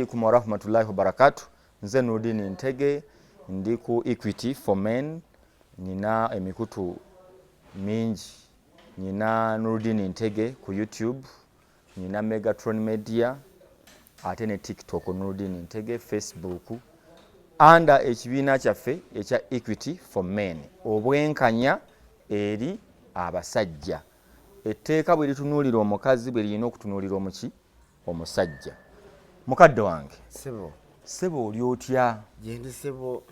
Alaikum warahmatullahi wabarakatu. Nze Nurdin Ntege, ndi ku Equity for Men. Nina emikutu mingi. Nina Nurdin Ntege ku YouTube, nina Megatron Media, ate ne TikTok Nurdin Ntege, Facebook under ekibiina kyaffe ekya Equity for Men, obwenkanya eri abasajja. Etteeka bwe litunuulira omukazi, bwe lirina okutunuulira omuki omusajja. Mukadde wange. Sebo. Sebo, oli otya? Gyendi, sebo.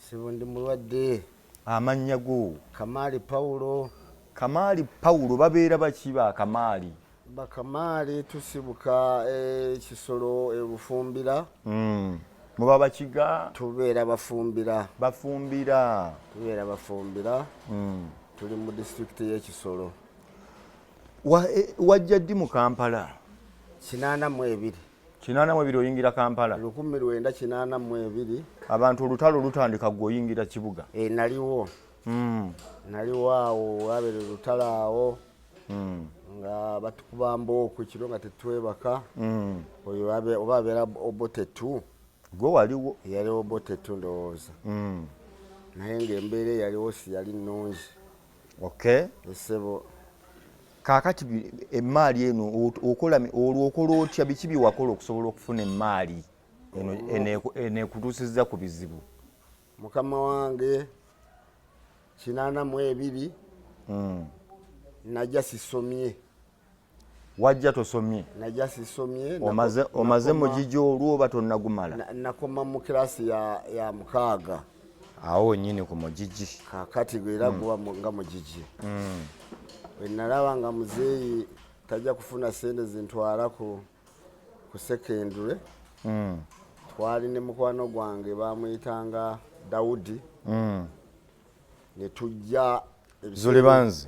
Sebo, ndi mulwadde. Amannya go? Kamaali Pawulo. Kamaali Pawulo, babeera baki ba Kamaali? Bakamaali tusibuka ekisolo ebufumbira. Muba Bakiga? Tubeera Bafumbira. Bafumbira. Tubeera Bafumbira. Tuli mu disitulikiti y'Ekisolo. Wajja ddi mu Kampala? 82. 82 oyingira Kampala? 1982. Abantu olutalo lutandika, gwe oyingira kibuga. E, naliwo. Naliwo awo wabeera olutalo awo nga batukuba mbooko ekiro nga tetwebaka. Oyo oba abeera Obote 2. Gwe waliwo? Yaliwo Obote 2, ndowooza. Naye ngaembeera eyaliwo si yali nnungi. Esebo. Kaakati emaali eno okola olwo okola otya? Biki bye wakola okusobola okufuna emaali eno enekutuusizza ku bizibu? Mukama wange, 82 najja sisomye. Wajja tosomye? Najja sisomye. Omaze mugigi olwo oba tonnagumala? Nakoma mu kirasi ya 6. Awo wenyini ku mugigi? Kakati era guba nga mugigi. Bwe nalaba nga muzeeyi tajja kufuna sente zintwala ku secondary, twali ne mukwano gwange bamuyitanga Dawudi, ne tujja Zulibanzi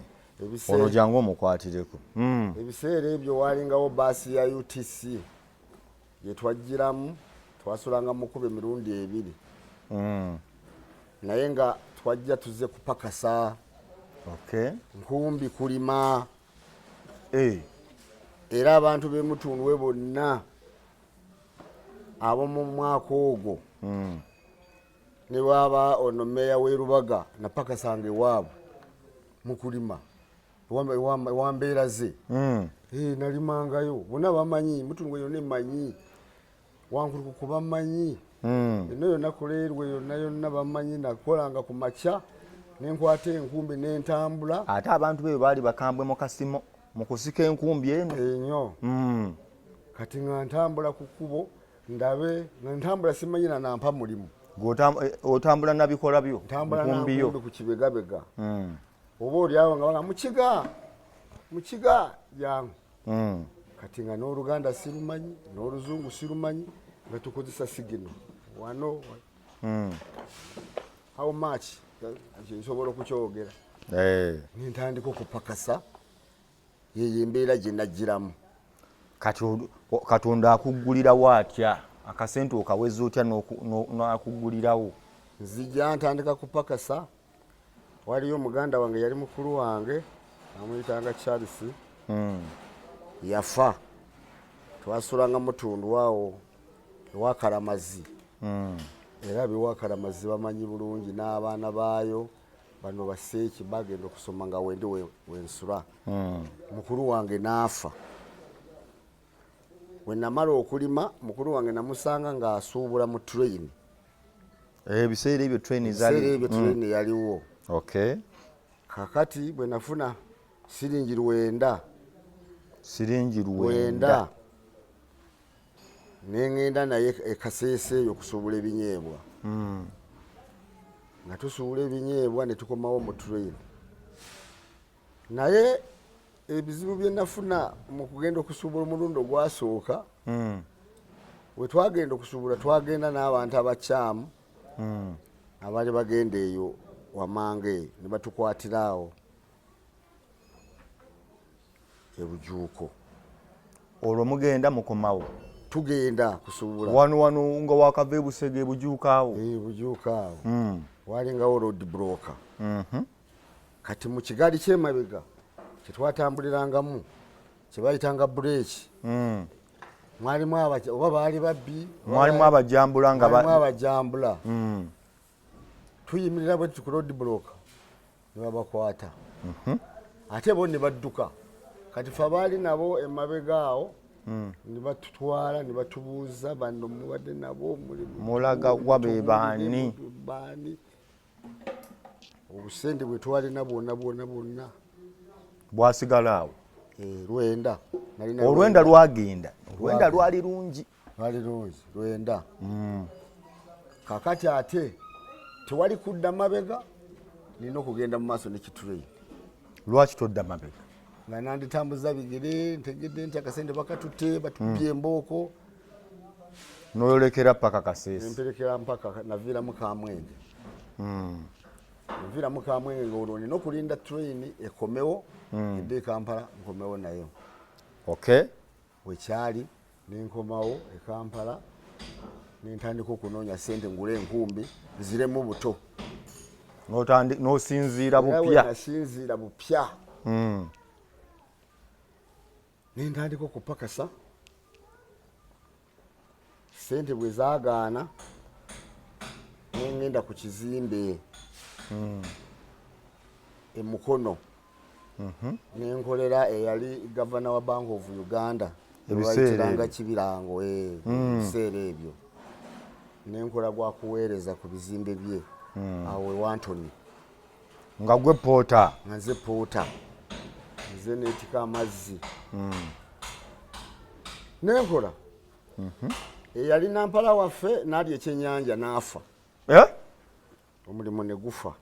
ono, jangu omukwatireko. Ebiseera ebyo walingawo baasi ya UTC gyetwajjiramu. Twasulanga mukuba emirundi ebiri, naye nga twajja tuze kupakasa nkumbi kulima. Era abantu b'emutundwe bonna ab'omu mwaka ogwo, ne bwaba ono meeya w'e Lubaga, napakasanga ewaabwe mukulima ewambeera ze. Nalimangayo, bonna bamanyi, Mutundwe yonna emanyi, Wankulukuku bamanyi, eno yonna kuleerwe yonna yonna bamanyi. Nakolanga ku makya nenkwata enkumbi nentambula. Ate abantu beyo baali bakambwe mu kasimo mu kusika enkumbi eno. Enyo. Kati nga ntambula ku kkubo, ndabe nga ntambula, simanyi na nampa mulimu. Otambula nabikola byo? Ntambula nkumbi yo nankumbi ku kibegabega. Oba oliawo nga baga, "Mukiga, Mukiga, jangu." Kati nga n'Oluganda sirumanyi, n'Oluzungu sirumanyi, nga tukozesa sigino wano. "How much?" Nsobola okukyogera. Nentandika okupakasa. Yeyo embeera gye najjiramu. Kati Katonda akuggulirawo atya akasente? Okaweza otya n'akuggulirawo? Nzija ntandika kupakasa. Waliyo muganda wange yali mukulu wange, amuyitanga Charles. Yafa. Twasulanga Mutundu awo ewakalamazi. Era bewakalamazi bamanyi bulungi n'abaana baayo. Bano baseeki bagenda okusoma nga wendi wensula. Mukulu wange n'afa. We namala okulima, mukulu wange namusanga ng'asuubula mu train. Ebiseera ebyo train ebiseera zali ebyo train yaliwo. Kakati bwe nafuna siringi 9. Siringi 9. 9, neŋŋenda naye ekaseese eyo okusuubula ebinyeebwa. Nga tusuubula ebinyeebwa ne tukomawo mu train. Naye ebizibu bye nafuna mu kugenda okusuubula omulundi ogwasooka, we twagenda okusuubula, twagenda n'abantu abakyamu abaali bagenda eyo wamanga eyo, ne batukwatira awo ebujuuko. Olwo mugenda mukomawo? Tugenda kusuubula. Wano wano nga wakava ebusega ebujuuko awo? Ebujuuko awo. Walingawo road block. Kati mu kigaali kyemabega kyetwatambulirangamu, kyebayitanga brake. Mwalimu oba baali babbi. Mwalimu abajambula nga mwalimu abajambula. Tuyimirira bwe tuti ku road block ne babakwata. Ate bo ne badduka. Kati fe abaali nabo emabega awo ne batutwala ne batubuuza, bano mubadde nabo muli Mulaga wa be baani? Baani? Obusente bwe twalina bwonna bwonna bwonna bwasigala awo. Lwenda. Nalina olwenda lwagenda, olwenda lwali lungi. Lwali lungi, lwenda. Kakati ate tewali kudda mabega, nina okugenda mu maaso nekitrain. Lwaki todda mabega? Nga nanditambuza bigere, ntegedde nti akasente bakatutte, batubye embooko. Noyolekera paka Kaseesi. Emperekera mpaka naviiramu Kamwenge. Nviiramu Kamwenge nga olwo nina okulinda train ekomewo edde e Kampala, nkomewo nayo. Wekyali nenkomawo e Kampala, nentandika okunoonya sente ngule enkumbi nziremu buto. N'osinziira bupya. Nasinziira bupya. Nentandika okupakasa, sente bwe zaagaana nengenda ku kizimbe emukono nenkolera eyali gavana wa Bank of Uganda. Ebiseera bayitiranga ebyo. Kibirango, ebiseera ebyo nenkola gwa kuweereza ku bizimbe bye awo ewantoni. Nga gwe porter? Nga nze porter, nze neetika amazzi nenkola. Eyali nampala waffe n'alya ekyenyanja n'afa. Eh? Omulimu ne gufa.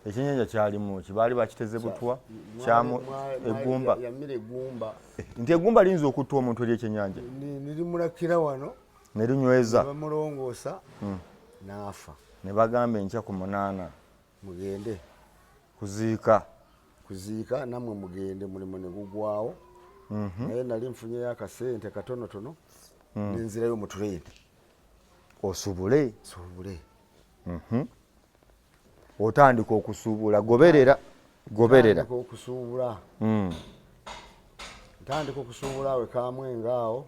Ekyenyanja kyalimu ki? Baali bakiteze butwa kyamu eggumba? Yamira eggumba. Nti eggumba liyinza okutta omuntu eri ekyenyanja? Nirimulakira wano. Ne linyweza. Bamulongoosa n'afa. Ne bagamba enkya ku 8 mugende kuziika. Kuziika nammwe mugende, mulimu ne gugwawo. Naye nali nfunyeyo akasente katonotono, nenzirayo mu train. Osubule. Suubule. Otandika okusuubula, goberera, goberera. Ntandika okusuubula. Ntandika okusuubula awo ekamwenga awo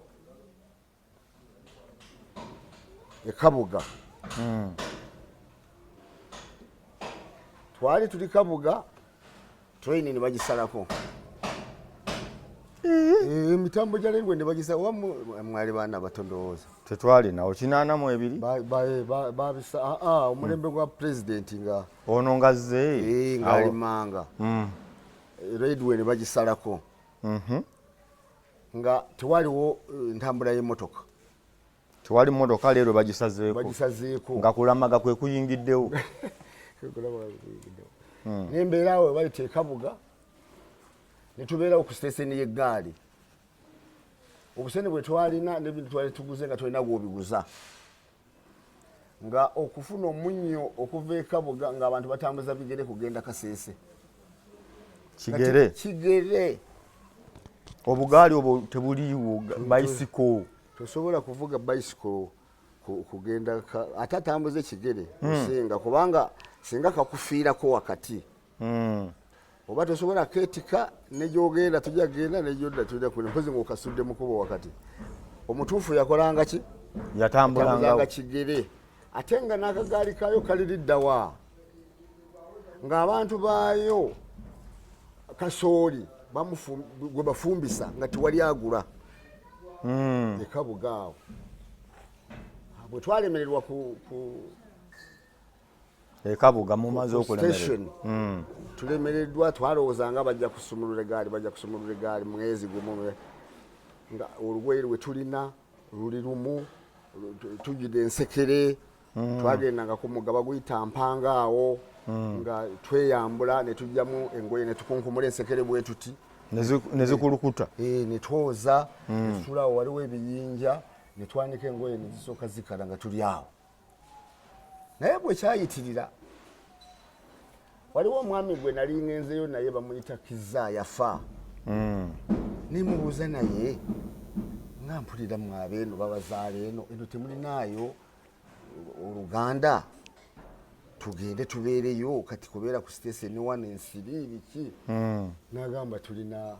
ekabuga. Twali tuli Kabuga, train ne bagisalako. Emitambo gya railway ne bagisa oba mwali baana bato ndowooza. Tetwalinawo 82. Babisa omulembe gwa pulezidenti nga ono nga zze. Ng'alimanga. Railway ne bagisalako nga tewaliwo ntambula y'emmotoka. Tewali mmotoka leero, bagisazeeko. Bagisazeeko. Nga kulamaga kwe kuyingiddewo. Nembeera awo bayita ekabuga, netubeerawo ku siteseni y'eggaali. Obusente bwe twalina nebintu twali tuguze nga tolina gwobiguza, nga okufuna omunnyo okuva ekabuga ng'abantu batambuza bigere kugenda Kaseese. Kigere? Kigere. Obugaali obwo tebuliiwo, bicycle? Tosobola kuvuga bicycle kugenda ate atambuza ekigere osinga, kubanga singa kakufiirako wakati oba tosobola ketika negyogenda, tujja genda negyodda tujja kule, mpozi ngaokasudde mukubo wakati. Omutuufu yakolanga ki? Yatambulanga yatambuzanga kigere, ate nga n'akagaali kaayo kaliriddawa ng'abantu baayo kasooli gwe bafumbisa nga tewali agula. Ekabuga awo bwe twalemererwa ku Ekabuga mumaze okulemererwa. Station. Tulemereddwa, twalowooza nga bajja kusumulula egaali, bajja kusumulula egaali mwezi gumu, nga olugoye lwe tulina luli lumu, tujjudde ensekere. Twagendanga ku mugga baguyita Mpanga awo, nga tweyambula ne tujjamu engoye ne tukunkumula ensekere bwe tuti. Ne zikulukuta. Ne twoza, ne tutulaawo, waliwo ebiyinja, ne twanika engoye ne zisooka zikala nga tuli awo. Naye bwe kyayitirira, waliwo omwami gwe nali ngenzeyo naye bamuyita Kiza, yafa. Nemubuuza, naye nga mpulira mwabe eno babazaala eno eno, temulinaayo oluganda tugende tubeereyo? Kati kubeera ku siteseni wano ensiri biki? Nagamba tulina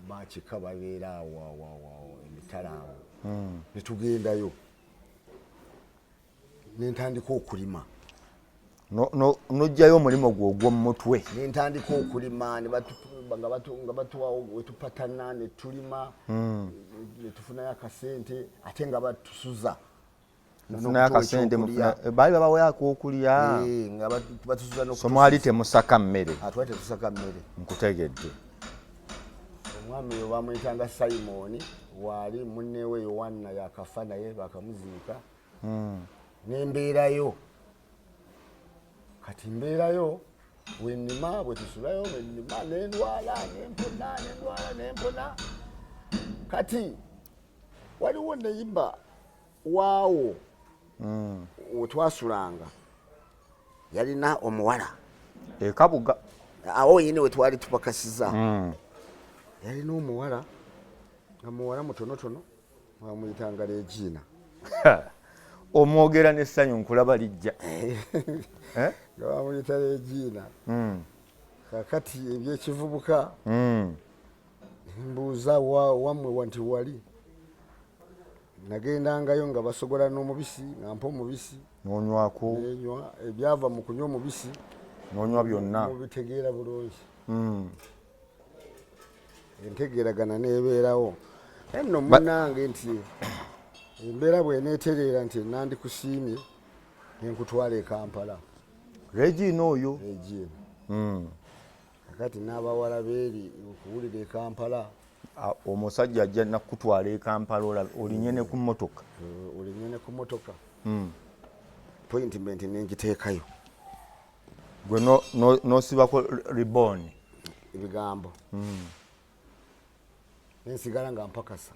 bakika babeera awo awo awo awo emitala awo. Netugendayo, nentandika okulima. Nojjayo omulimu gwo ogw'omumutwe. Nentandika okulima, nga batuwawo wetupatana, netulima, netufunayo akasente, ate nga batusuza. Mufunayo akasente, baali babawayo akokulya. Nga batusuza. So mwali temusaka mmere? Twali tetusaka mmere. Nkutegedde. Omwami oyo bamuyitanga Simoni, waali munnewe Yowanna yakafa, naye bakamuziika. Nembeerayo, kati mbeerayo bwenima, bwetusulayo, bwenima, nendwala, nempona, nendwala, nempona. Kati waliwo neiba waawo wetwasulanga, yalina omuwala. Ekabuga? Awo wenyini wetwali tupakasiza. Yalina omuwala, nga muwala mutonotono, bamuyitanga Regina. Omwogera n'essanyu, nkulaba lijja. Eh? Nga bamuyita Regina. Kakati ebyekivubuka, mbuuza wammwe nti wali. Nagendangayo nga basogola n'omubisi, nga mpa omubisi. Nonywako. Nenywa. Ebyava mu kunywa omubisi nonywa byonna. Mubitegeera bulungi. Entegeeragana nebeerawo enno, munange, nti embeera bweneetereera, nti nandikusiimye nenkutwala e Kampala. Regina oyo? Regina. Kakati n'abawala beeri okuwulira e Kampala. Omusajja ajja nakutwala e Kampala, olinye ne ku mmotoka. Olinye ne ku mmotoka. Appointment nengiteekayo. Gwe nosibako ribbon. Ebigambo. Nensigala nga mpakasa.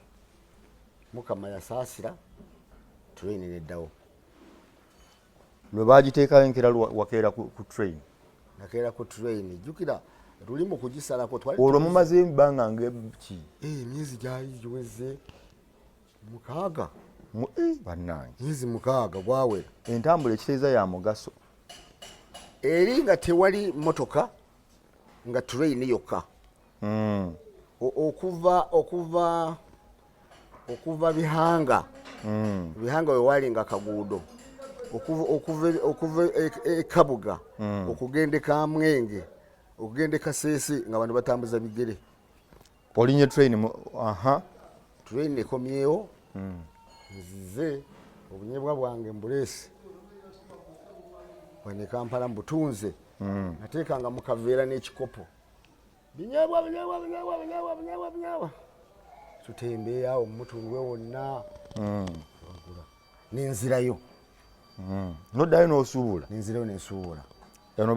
Mukama yasaasira, train neddawo. Lwe bagiteekayo enkera, wakeera ku train? Nakeera ku train. Jjukira luli mu kugisalako twali Olwo mumaze ebbanga ngeki? Emyezi gyali giweze 6. Bannange! Myezi 6 gwawera. Entambula ekitegeeza ya mugaso. Eri nga tewali motoka, nga train yokka. Okuva Bihanga, Bihanga wewali nga kaguudo, okuva e Kabuga okugenda e Kamwenge, okugenda e Kasese, nga bantu batambuza bigere. Olinye train aha. Train ekomyewo, nzize obunyebwa bwange mbuleese wano e Kampala, mbutunze. Nateekanga mu kaveera n'ekikopo, binyebwa, binyebwa, binyebwa, binyebwa, binyebwa, binyebwa, tutembeeyawo mumutundwe wonna, bagula, nenzirayo. Noddayo n'osuubula? Nenzirayo nensuubula. Eno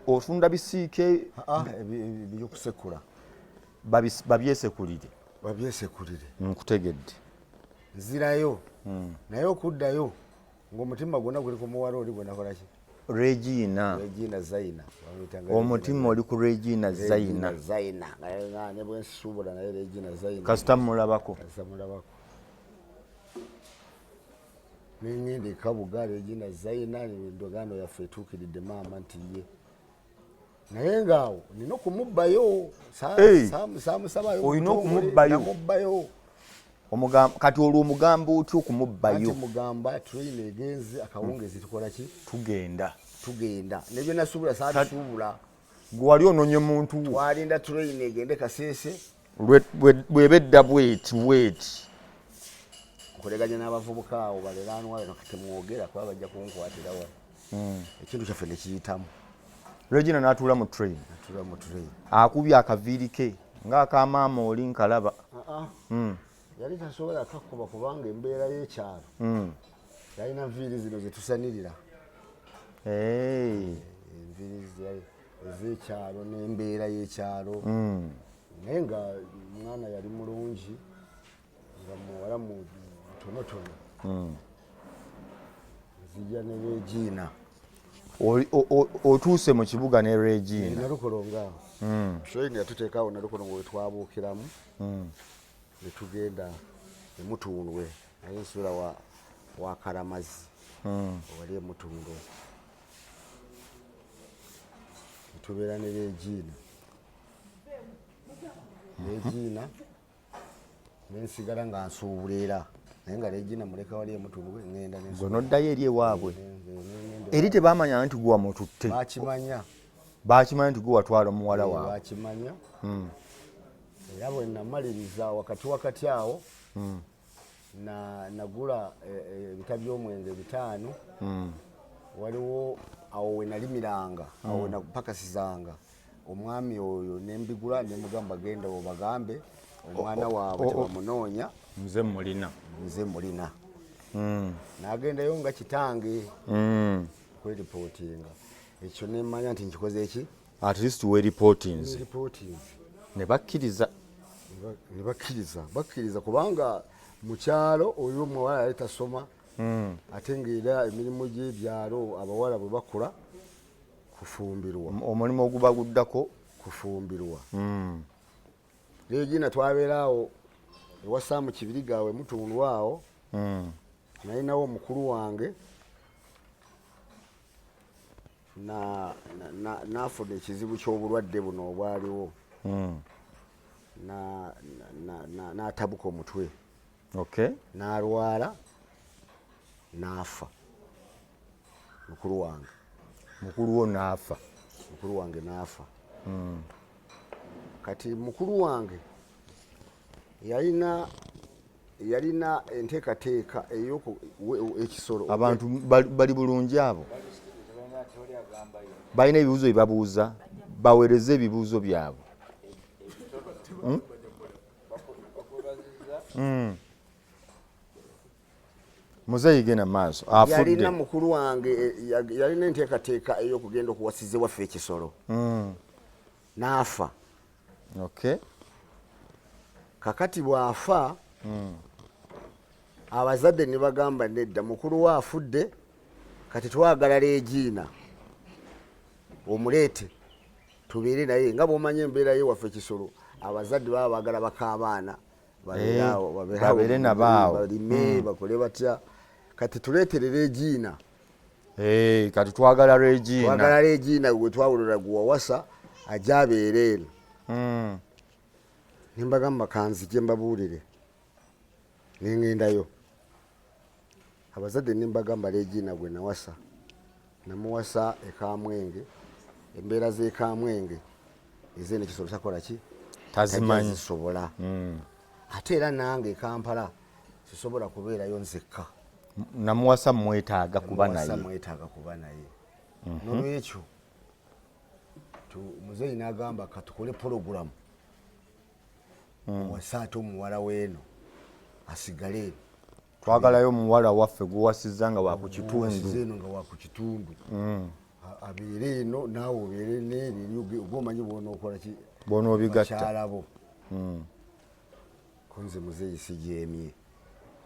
ofunda bisiike? Ah, ebyokusekula. Babyesekulire. Babyesekulire. Nkutegedde. Nzirayo, naye okuddayo ng'omutima gwonna guli ku muwala oli gwe nakolaki. Regina. Regina Zaina bamuyitanga. Omutima oli ku Regina Zaina. Regina Zaina. Nga ne bwensuubula naye Regina Zaina. Kasita mulabako. Kasita mulabako. Nengenda ekabuga, Regina Zaina, endagaano yaffe etuukiridde maama nti ye, naye ngaawo nina okumubbayo. Hey! Samusabayo. Olina okumubbayo. Namubbayo. Kati olwo omugamba otya okumubbayo? Anti mugamba train egenze, akawungezi tukola ki? Tugenda. Tugenda. Nebyo nasuubula saabisuubula. Gwe wali ononye muntu wo. Twalinda train egende Kasese. Bweba edda bweti bweti. Nkoleganya n'abavubuka awo baleraanwa bano, kati mwogera kuba bajja kunkwatira wano. Ekintu kyaffe nekiyitamu. Regina n'atuula mu train. Natula mu train. Akubye akaviiri ke ng'akamaama oli nkalaba. Yali tasobola kakuba kubanga embeera y'ekyalo, yalina nviiri zino zetusanirira. Hey. Enviiri ez'ekyalo n'embeera y'ekyalo, naye nga mwana yali mulungi, nga muwala mutonotono. Nzija ne Regina. Otuuse mu kibuga ne Regina. Nalukolongo awo, train yatuteekawo Nalukolongo wetwabuukiramu, netugenda emutundwe, naye nsula wa Karamazi, wali emutundwe, netubeera ne Regina. Regina. Nensigala nga nsuubula era naye nga Regina muleka wali emutundwe, ŋŋenda. Gwe noddayo eri ewaabwe eri, tebamanya nti gwe wamututte? Bakimanya. Bakimanya nti gwe watwala omuwala waabwe? Bakimanya. Era bwe namaliriza wakati wakati awo, nagula ebita by'omwenge 5. Waliwo awo we nalimiranga, awo we napakasizanga omwami oyo, nembigula, nemugamba, "Genda obagambe omwana waabwe tebamunoonya." Nze mulina. Nze mulina. Nagendayo nga kitange kweripootinga ekyo, nemanya nti nkikoze eki. At least weripootinze. Neripootinze. Ne bakkiriza. Ne bakkiriza, bakkiriza kubanga mu kyalo oyo omuwala yali tasoma, ate ngaera emirimu gy'ebyalo abawala bwe bakula kufumbirwa. Omulimu oguba guddako. Kufumbirwa. Regina twabeera awo ewa Saamu Kibiriga mutundu awo. Nalinawo omukulu wange naafuna ekizibu ky'obulwadde buno obwaliwo, n'atabuka omutwe, n'alwala n'afa, mukulu wange. Mukulu wo n'afa? Mukulu wange n'afa. Kati mukulu wange yalina enteekateeka ey'oku ekisolo. Abantu bali bulungi, abo balina ebibuuzo bye babuuza, baweereze ebibuuzo byabwe. Muzeeyi, genda maaso, afudde. Yalina mukulu wange yalina enteekateeka ey'okugenda okuwasiza ewaffe ekisolo, n'afa. Kakati bw'afa, abazadde ne bagamba, "Nedda, mukulu we afudde, kati twagala Legiina omuleete tubeere naye." Nga bw'omanyi embeera ye waffe ekisolo, abazadde baba baagala bakaabaana babeere awo, babeere awo, babeere nabo awo. Balime, bakole batya. Kati tuleetere Legiina. Kati twagala Regina. Twagala Legiina gwe twawulira gwe wawasa, ajja abeere eno. Nembagamba, "Kanzije mbabuulire." Nengendayo abazadde, nembagamba, "Regina gwe nawasa, namuwasa ekamwenge. Embeera z'ekamwenge ezene kisolo takola ki?" Tazimanyi. Zisobola. Ate era nange e Kampala sisobola kubeerayo nzekka. Namuwasa mwetaaga kuba Namuwasa, naye. Mwetaaga kuba naye. Nolwekyo muzeeyi n'agamba, "Katukole pologulamu, owase ate omuwala weeno asigale eno." Twagalayo omuwala waffe gwewasizza nga waku Owasiza kitundu. Eno nga waku kitundu. Abeere eno, naawe obeere neeri eri, gwomanyi bwonookola ki. Bw'onoobigatta. Bakyala bo konze muzeeyi sigyemye.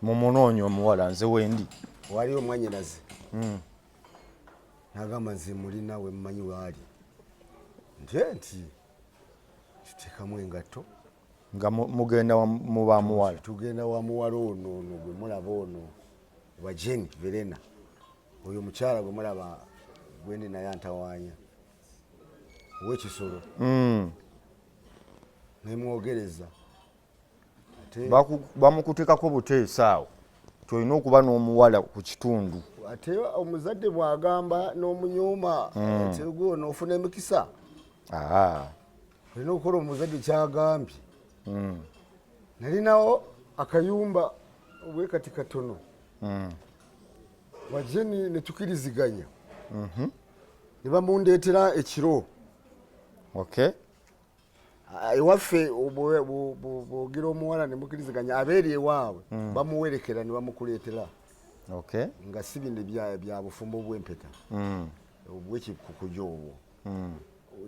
Mumunoonya omuwala, nze wendi. Waliwo omwanyinaze nagamba, "Nze mulina we mmanyi waali." Nti nti kiteekamu engatto. Nga mugenda mu bamuwala. Tugenda wa muwala ono, ono gwe mulaba ono wa Jeni Verena, oyo omukyala gwe mulaba gwendi naye antawaanya owekisolo. Nemwogereza ate. Bamukuteekako buteesa awo tyolina okuba n'omuwala ku kitundu. Ate omuzadde bw'agamba n'omunyooma, ate gwe onoofuna emikisa. Olina okukola omuzadde kyagambye. Nalinawo akayumba bwe kati katono. Wajeni netukiriziganya ne bamundeetera ekiro. Ah, ewaffe bw'ogira omuwala ne mukiriziganya abeeri ewaabwe, bamuwerekera ne bamukuleetera. Nga si bino bya bufumbo bw'empeta, obwekikukujo obwo.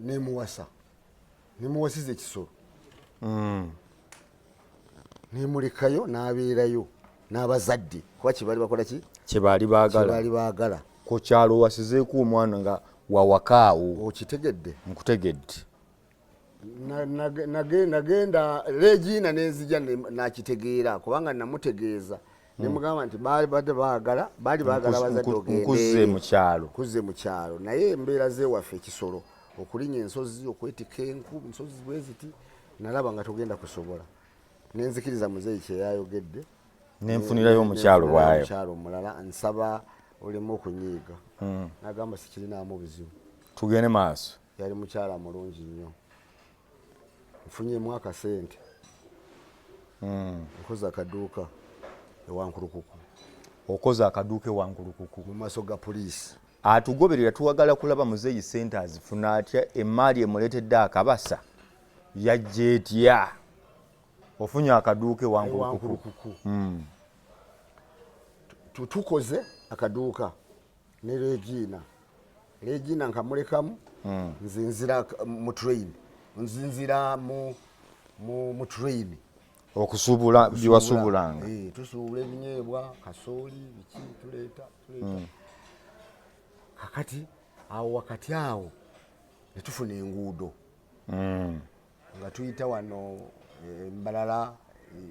Nemuwasa, nemuwasiza ekisolo. Nemulekayo n'abeerayo n'abazadde kuba kyebaali bakola ki? Kyebaali baagala. Kyebaali baagala. Ku kyalo wasizeeko omwana nga wawakaawo. Okitegedde? Nkutegedde. Nagenda Regina nenzija nakitegeera kubanga namutegeeza, nemugamba nti baali badde baagala, baali baagala abazadde ogende Nkuzze mu kyalo. Kuzze mu kyalo, naye embeera zewaffe ekisolo, okulinya ensozi, okwetika enku, ensozi bwe ziti, nalaba nga togenda kusobola. Nenzikiriza muzeeyi kyeyayogedde. Nenfunirayo omukyalo bwayo. Omukyalo omulala nsaba oleme okunyiiga. Nagamba sikirinaamu buzibu. Tugende maaso. Yali mukyala mulungi nnyo. Nfunyemu akasente. Nkoze akaduuka ewankulukuku. Okoze akaduuka ewankulukuku. Mu maaso ga poliisi. Atugoberera tuwagala kulaba muzeeyi sente azifuna atya, emaali emuleetedde akabasa yajja etya? Ofunye akaduuka ewankulukuku. Tukoze akaduuka ne Regina. Regina nkamulekamu, nzinzira mu train. Nzinzira mu train. Okusuubula byewasuubulanga. Tusuubula ebinyeebwa, kasooli, biki tuleeta, tuleeta. Kakati awo wakati awo ne tufuna enguudo. Nga tuyita wano Mbalala,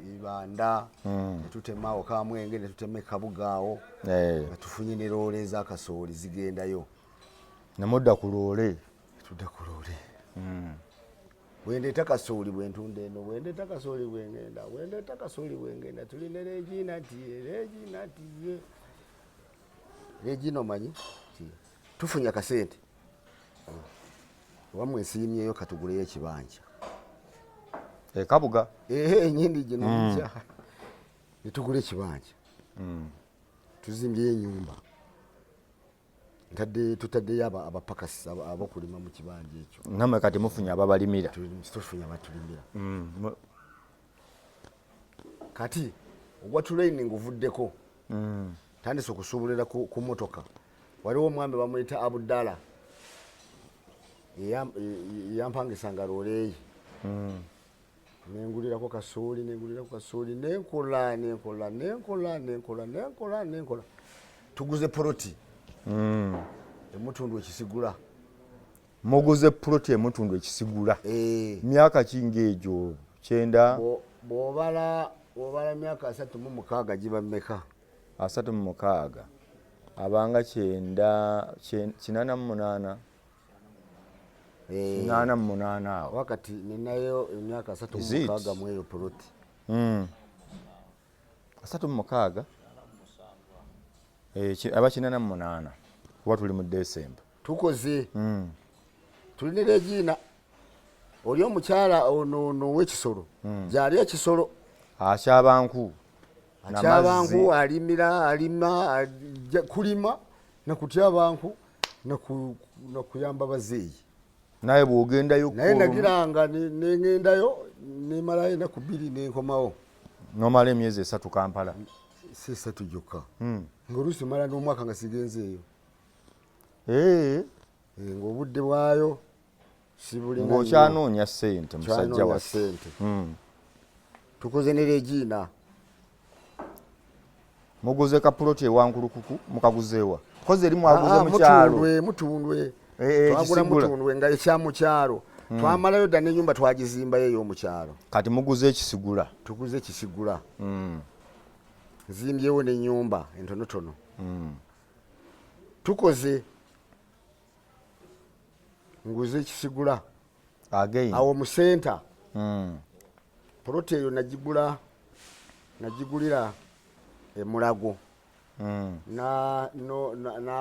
Ibanda, ne tutema awo Kamwenge, ne tutema e Kabuga awo. Nga tufunye ne loole ez'akasooli zigendayo. Ne mudda ku loole. Tudda ku loole. Bwendeeta kasooli bwentunda eno, bwendeeta kasooli bwengenda, bwendeeta kasooli bwengenda, tuli ne Regina tiye, Regina tiye. Regina omanyi? Tufunye akasente. Wamwe nsiimyeyo katuguleyo ekibanja. E Kabuga? Enyindi gino bijja. Ne tugula ekibanja. Tuzimbyeyo ennyumba. Tutaddeyo abapakasi abokulima mu kibanja ekyo. Nammwe kati mufunye ababalimira. Tufunye abatulimira. Kati ogwa training ovuddeko. Tandise okusuubulira ku motoka. Waliwo omwami bamuyita Abdallah. Yampangisanga loole ye. Nengulirako kasooli, nengulirako kasooli, nenkola, nenkola, nenkola, nenkola, nenkola, nenkola. Tuguze poloti. Emutundu ekisigula. Muguze poloti emutundu ekisigula. Myaka ki ng'egyo? Kyenda? Bw'obala myaka 36 giba mmeka? 36. Abanga kyenda, 88. 88 awo. Wakati ninayo emyaka asatu mu Is it? mukaaga mu eyo poloti. 36? Aba 88. Kuba tuli mu December. Tukoze. Tuli ne Regina. Oli omukyala ono ow'ekisolo. Gy'ali ekisolo. Akyabanku. Akyabanku, alimira, alima, kulima, na kutyabanku, na kuyamba bazeeyi. Naye bw'ogendayo Naye kko olumu- nagiranga ne ŋŋendayo, ne mmalayo ennaku 2 ne nkomawo. N'omala emyezi 3 Kampala. Si 3 gyokka. Ng'oluusi mmala n'omwaka nga sigenzeeyo. Ng'obudde bwayo sibulina nnyo. Ng'okyanoonya ssente, musajja Nkyanoonya waffe. ssente. Tukoze ne Regina. Muguze ka plot ewankulukuku, mukaguzeewa? Koze eri mwaguze mu kyalo. Mutundwe, mutundwe. Twagula Kisigula. Mutundwe nga ekya mu kyalo. Twamalayo dda n'ennyumba twagizimbayo ey'omu kyalo. Kati muguze ekisigula. Tuguze ekisigula. Nzimbyewo n'ennyumba entonotono. Tukoze. Nguze ekisigula. Again. Awo mu center. Plot eyo nagigulira e Mulago.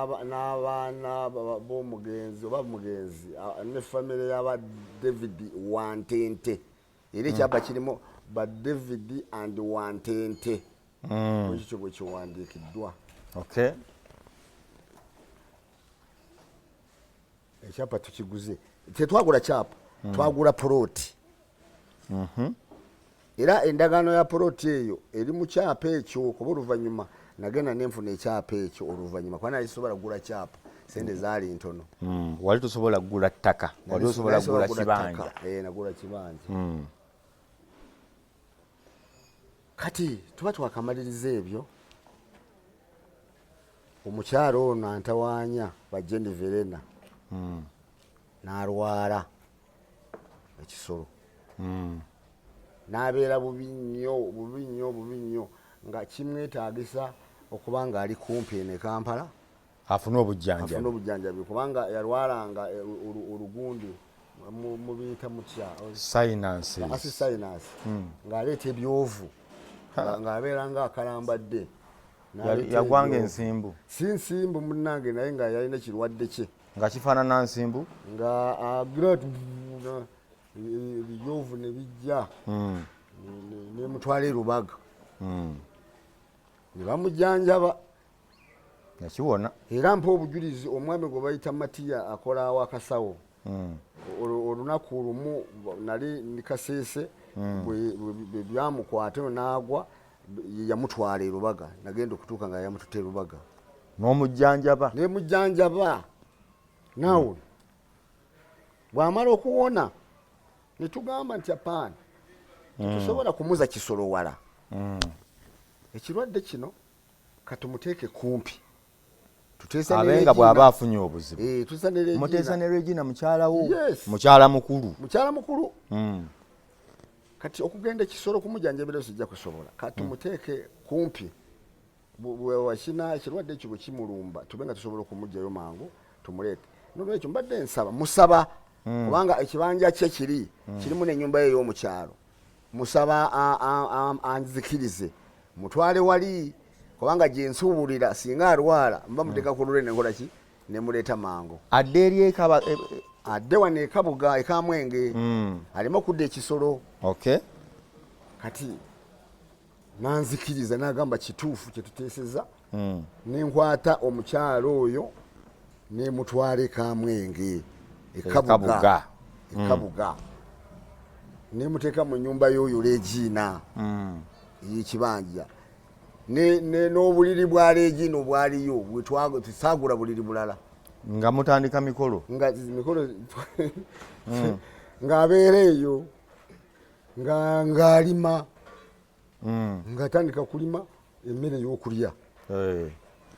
N'abaana b'omugenzi oba mugenzi, ne famire y'aba David Wantente. Era ekyapa kirimu ba David and Wantente. Ekyo bwe kiwandiikiddwa. Ekyapa tukiguze. Tetwagula kyapa, twagula ploti. Era endagaano ya ploti eyo eri mu kyapa ekyo, kuba oluvannyuma nagenda nenfuna ekyapa ekyo oluvannyuma, kuba nali sisobola kugula kyapa, sente zaali ntono. Wali tosobola kugula ttaka, wali osobola Nali kugula sobola kugula kibanja. ttaka. Nagula kibanja. Kati tuba twakamaliriza ebyo, omukyalo ono antawaanya ba Jenny Verena. N'alwala ekisolo. N'abeera bubi nnyo, bubi nnyo, bubi nnyo, nga kimwetaagisa okuba ng'ali kumpi eno e Kampala. Afune obujjanjabi. Afune obujjanjabi, kubanga yalwalanga olugundi Mubiyita mutya? Sinuses. Asi sinus. Ng'aleeta ebyovu, ng'abeera nga akalambadde. N'aleeta Yagwanga ebyovu. Ensimbu. Si nsimbu munnange, naye nga yalina ekirwadde kye. Nga kifaanana nsimbu. Nga agira ati ebyovu ne bijja. Nemutwala e Rubaga, ne bamujjanjaba. Yakiwona. Era mpa obujulizi, omwami gwe bayita Matiya akola awo akasawo. Olunaku lumu nali ndi Kaseese, bwe byamukwata eno n'agwa, yamutwala e Rubaga. Nagenda okutuuka nga yamututa e Rubaga. N'omujjanjaba. Nemujjanjaba naawe. Bw'amala okuwona ne tugamba nti apaana, tetusobola kumuza kisolo wala. Ekirwadde kino katumuteeke kumpi. Tuteesa ne Abe nga Regina. Bw'aba afunye obuzibu. Eh, tuteesa ne Regina. Muteesa ne Regina mukyalawo? Yes. Mukyala mukulu. Mukyala mukulu. Kati okugenda ekisolo kumujjanjabira sijja kusobola, katumuteeke kumpi. Wakina ekirwadde ekyo bwe kimulumba, tube nga tusobola okumugjayo mangu tumuleete. Nolwekyo mbadde nsaba, musaba, kubanga ekibanja kye kiri kirimu n'ennyumba ye ey'omukyalo, musaba anzikirize mutwale wali, kubanga gye nsuubulira singa alwala mba muteeka ku lule nenkola ki, nemuleeta mangu. Adde eri ekaba Adde wano ekabuga ekamwenge, aleme okudda ekisolo. Kati nanzikiriza nagamba kituufu kyetuteeseza. Nenkwata omukyalo oyo nemutwala ekamwenge, ekabuga. Ekabuga. Ekabuga, nemuteeka mu nyumba y'oyo Regina ey'ekibanja, n'obuliri bwa Regina obwaliyo bwetwasaagula buliri bulala. Nga mutandika mikolo. Nga mikolo, ng'abeera eyo ng'alima, ng'atandika kulima emmere y'okulya,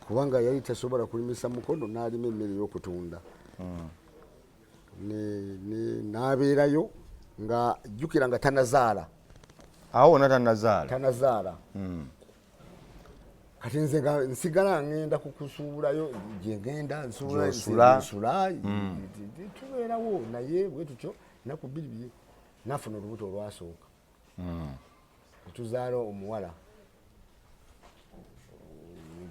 kubanga yali tasobola kulimisa mukono, n'alima emmere y'okutunda. N'abeerayo nga jjukira nga tanazaala. Awo wonna tanazaala. Tanazaala. Kati nze nga nsigala ngenda kukusuubulayo gye ngenda nsuula. Gy'osula. Nsula, tubeerawo naye bwe tutyo. Ennaku 2 bye nafuna olubuto olwasooka, netuzaala omuwala,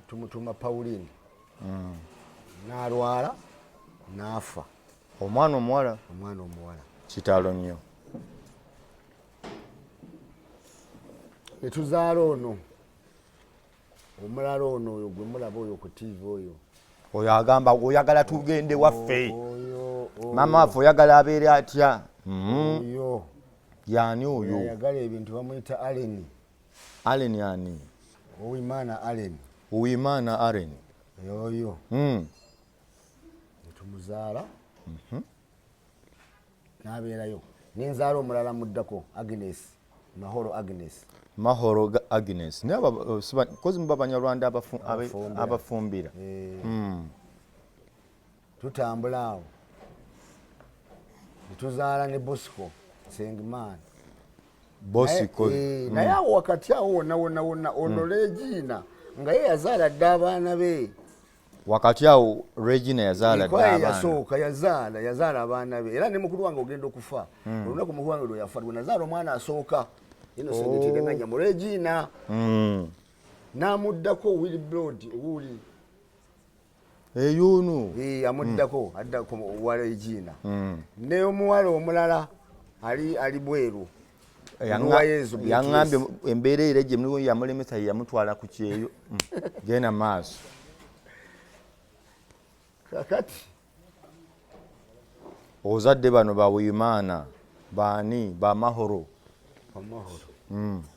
tumutuma Pauline. N'alwala n'afa. Omwana omuwala? Omwana omuwala. Kitalo nnyo. Netuzaala ono omulala, ono oyo gwe mulaba oyo ku TV oyo. Oyo agamba oyagala tugende waffe. Oyo, oyo. Maama waffe oyagala abeere atya? Oyo. Yani oyo? Ayagala ebintu bamuyita Allen. Allen ani? Owimana Allen. Uwimana Allen. Oyo. Netumuzaala, n'abeerayo, nenzaala omulala muddako, Agnes Mahoro Agnes. Mahoro Agnes, naye kozi muba Banyarwanda Abafumbira. Abafumbira. Eh. Tutambula awo netuzaala ne Bosco Sengimana. Bosco. Naye awo wakati awo wonna wonna wonna ono Regina nga ye yazaala dda abaana be. Wakati awo Regina yazaala dda Enkola ye abaana. Yasooka yazaala abaana be, era ne mukulu wange ogenda okufa, olunaku mukulu wange lwe yafa lwe nazaala omwana asooka, Innocent. Teganganya mu Regina. N'amuddako Wilbrod owuli. Eyuno. Eh, amuddako, addako wa Regina, ne omuwala omulala ali bweru. Yezu BTS. Yaŋŋambye embeera era gye mulimu yamulemesa, ye yamutwala ku kyeyo. Genda maaso. Kakati Ozadde bano bawimaana baani, bamahoro? Amahoro.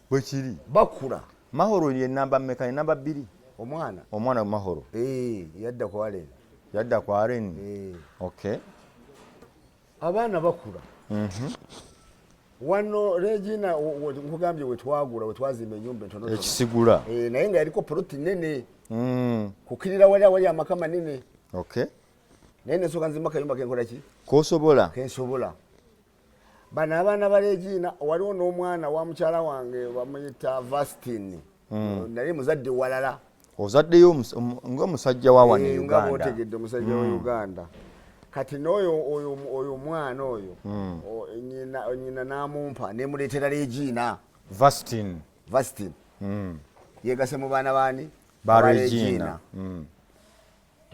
Bwekiri. Bakula. Mahoro ye namba mmeka? Ye namba 2? Omwana? Omwana Mahoro. Eh, yadda ku Allen. Yadda ku Allen. Eh. Okay. Abaana bakula. Wano Regina nkugambye wetwagula, wetwazimba enyumba entonotono. Ekisigula. Eh, naye nga yaliko poloti nene, kukirira wali awali amaka manene. Naye nensooka nzimba kayumba kenkola ki? Kosobola. Kensobola. Bano abaana ba Regina, waliwo n'omwana wa mukyala wange bamuyita Vastin, naye muzadde walala. Ozaddeyo ng'omusajja wa wano e Eh, nga Uganda. bwotegedde omusajja wa Uganda. Kati n'oyo oyo omwana oyo nyina n'amumpa, nemuleetera Regina. Vastin. Vastin yegase mu baana baani? Ba Aba. Regina.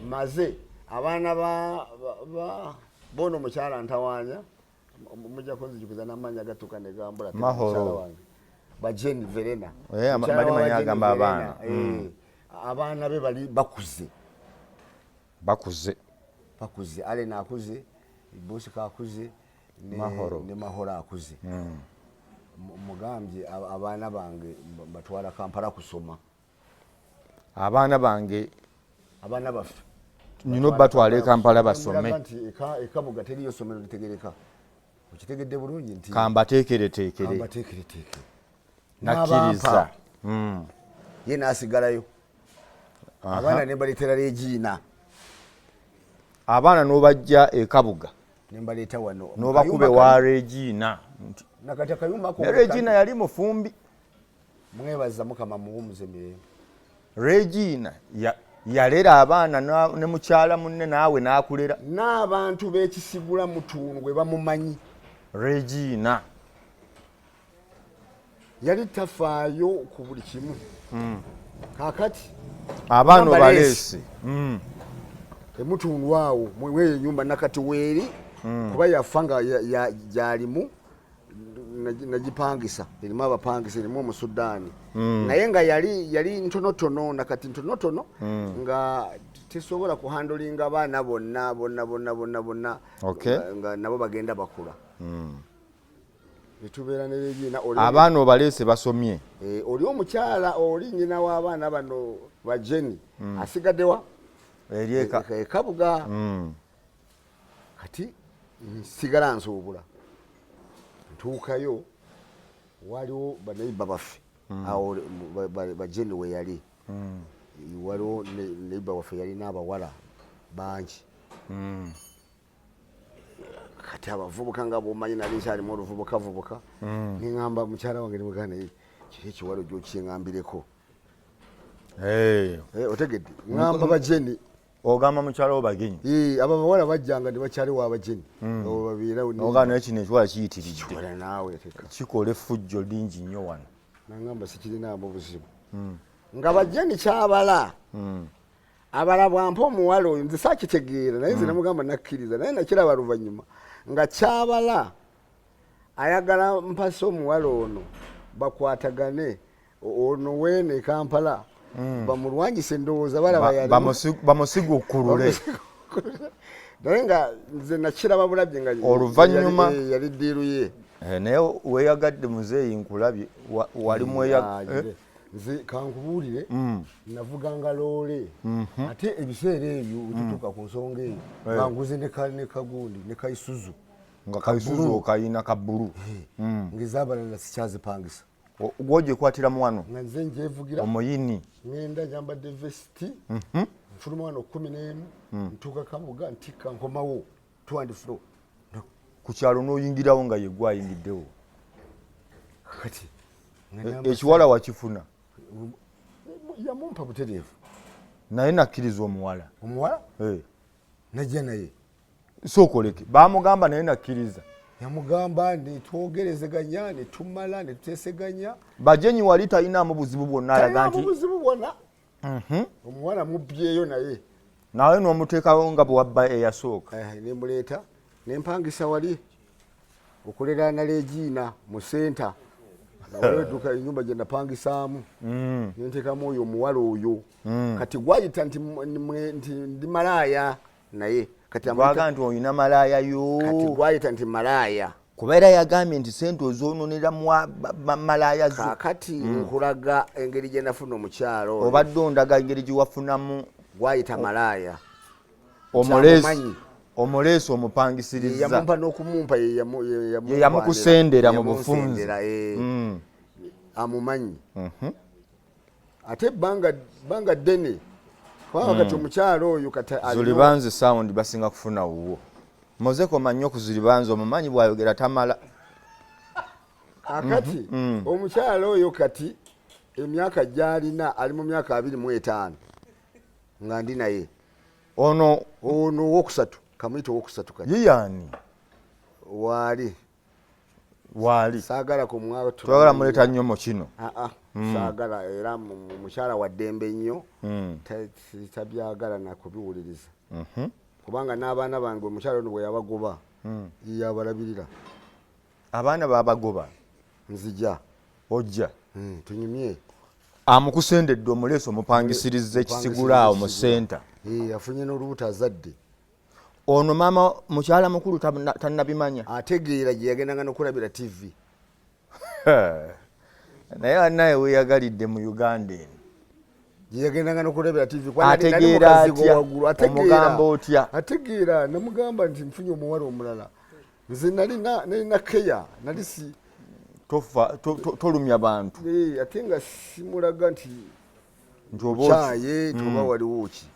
Maze abaana ba bono omukyala ntawanya, mujja kunzijukiza n'amanya gatuuka negambula. Mahoro. Mukyala wange ba Jane Verena. Eh, Mukyala bali wa manyi Jane agamba Verena, abaana. Abaana be bali bakuze. Bakuze. Bakuze, Allen akuze, Bosika akuze, Mahoro. Ne Mahoro akuze. Mugambye abaana bange batwala Kampala kusoma. Abaana bange. Abaana baffe. Nina obatwala e Kampala basome. Mulaga nti ekabuga teriyo somero litegereka, okitegedde bulungi nti kambateekereteekere. Kambateekereteekere. Nakkiriza. N'abampa. Ye n'asigalayo, abaana ne mbaleetera Regina. Abaana n'obajja e Kabuga. Ne mbaleeta wano. N'obakuba ewa Regina nti Nakati akayumba ako ne Regina yali mufumbi. Mwebaza Mukama, muwumuze mirembe. Regina yalera abaana ne mukyala munne, naawe n'akulera. N'abantu b'ekisigula Mutundwe bamumanyi. Regina. Yali tafaayo ku buli kimu. Kakati abaana Namba. Obaleese. Emutundu awo mweyo enyumba nakati weeri, kuba yafa nga gyalimu, nagipangisa, erimu abapangisa, erimu Omusudaani, naye nga yali ntonotono, nakati ntonotono, nga tesobola kuhandlinga abaana bonna bonna bonna bonna bonna. Nga nabo bagenda bakula, netubeera ne Regina oli. Abaana obaleese basomye. Oli omukyala oli nyina w'abaana bano ba Jeni asigaddewa? Eri eka. Ekabuga. Kati nsigala nsuubula, ntuukayo, waliwo baneiba baffe awo bajeni we yali. Waliwo neiba waffe yalina abawala bangi. Kati abavubuka nga bomanyi, nali nkyalimu oluvubukavubuka, neŋamba mukyala wange, nimugamba, naye kiri ekiwalo gyokiŋambireko. Eh, Otegedde, ŋamba bajeni. Ogamba mukyala wo bagenyi. Eh, abo abawala bajjanga ne bakyaliwo abajeni abo babeerawo. Ogamba naye kino ekiwala kiyitiridde. Kiwala naawe teka. Kikola effujjo lingi nnyo wano. Nangamba sikirinaamu buzibu, nga bajeni kyabala abala bwampa omuwala oyo, nze sakitegeera, naye nze namugamba nakkiriza, naye nakiraba luvannyuma nga kyabala ayagala mpase omuwala ono bakwatagane, ono weene e Kampala bamulwanyise, endowooza balaba Bamusigukulule. Naye nga nze nakiraba bulabye nga Oluvannyuma- yali deal ye. Eh, naye weeyagadde muzeeyi, nkulabye wali Ah, nze kankubuulire, navuganga loole, ate ebiseera ebyo wetutuuka ku nsonga eyo nga nguze ne kagundi ne kaisuzu. Nga kaisuzu okayina ka bbulu. Ng'ezaabalala sikyazipangisa. Gwogikwatiramu wano. Nga nze njevugira. Omuyini. Ngenda nyambadde vesiti, nfuluma wano 11, ntuuka Kabuga, ntikka, nkomawo to and fro. Ku kyalo n'oyingirawo nga yegwe ayingiddewo. Kati nga Ekiwala wakifuna? Yamumpa butereevu. Naye nakkiriza omuwala? Omuwala. Eh. Najja naye. Sookoleke bamugamba naye nakkiriza. Yamugamba netwogerezeganya, netumala netuteeseganya. Bajenyi wali talinaamu buzibu bwonna, alaga nti buzibu bwonna, omuwala mubyeyo naye. Nawe n'omuteekawo nga bwe wabba eyasooka. Eh, nemuleeta nempangisa wali okuleraana Legiina mu senta, waliwo edduuka, enyumba gye napangisaamu, nenteekamu oyo omuwala oyo. Kati gwayita nti nti ndi malaaya, naye kati Gwaga nti olina malaaya yo. Kati gwayita nti malaaya. Kuba era yagambye nti sente ozoononera malaaya zo. Kakati nkulaga engeri gye nafuna omukyalo oyo. Obadde ondaga engeri gye wafunamu. Gwayita malaaya. Omuleesi. Kyamumanyi. Omuleesi omupangisiriza. Yamumpa n'okumumpa ye Ye yamukusendera mu bufunze. Yamunsendera, eh. Amumanyi ate ebbanga bbanga ddene, kubanga kati omukyalo oyo kati Zulibanze sound basinga kufuna wuwo, mozeko mannyo ku Zulibanze, omumanyi bwayogera tamala. Kakati omukyalo oyo kati emyaka gyalina, ali mu myaka 25 nga ndi naye. Ono? Ono owokusatu. Kamuyite owokusatu kati. Ye yaani? Waali. Waali. Saagala kumwa. Twagala muleeta nnyo mu kino. Aa, saagala, era mukyala wa ddembe nnyo. Tabyagala nakubiwuliriza. Kubanga n'abaana bange omukyala ono bwe yabagoba, yabalabirira. Abaana babagoba? Nzija. Ojja? Tunyumye. Amukusendedde, omuleesi omupangisiriza ekisigula awo mu senta. Afunye n'olubuto, azadde. Ono maama mukyala mukulu tannabimanya? Ategeera, gye yagendanga n'okulabira TV. Naye bannaye weeyagalidde mu Uganda eno. Gye yagendanga n'okulabira TV. Ategeera atya? Omugamba otya? Ategeera. Namugamba nti nfunye omuwala omulala. Nze nalina keya, nali si Tofa tolumya bantu. Ate nga simulaga nti nti oba kyaye nti oba waliwo ki,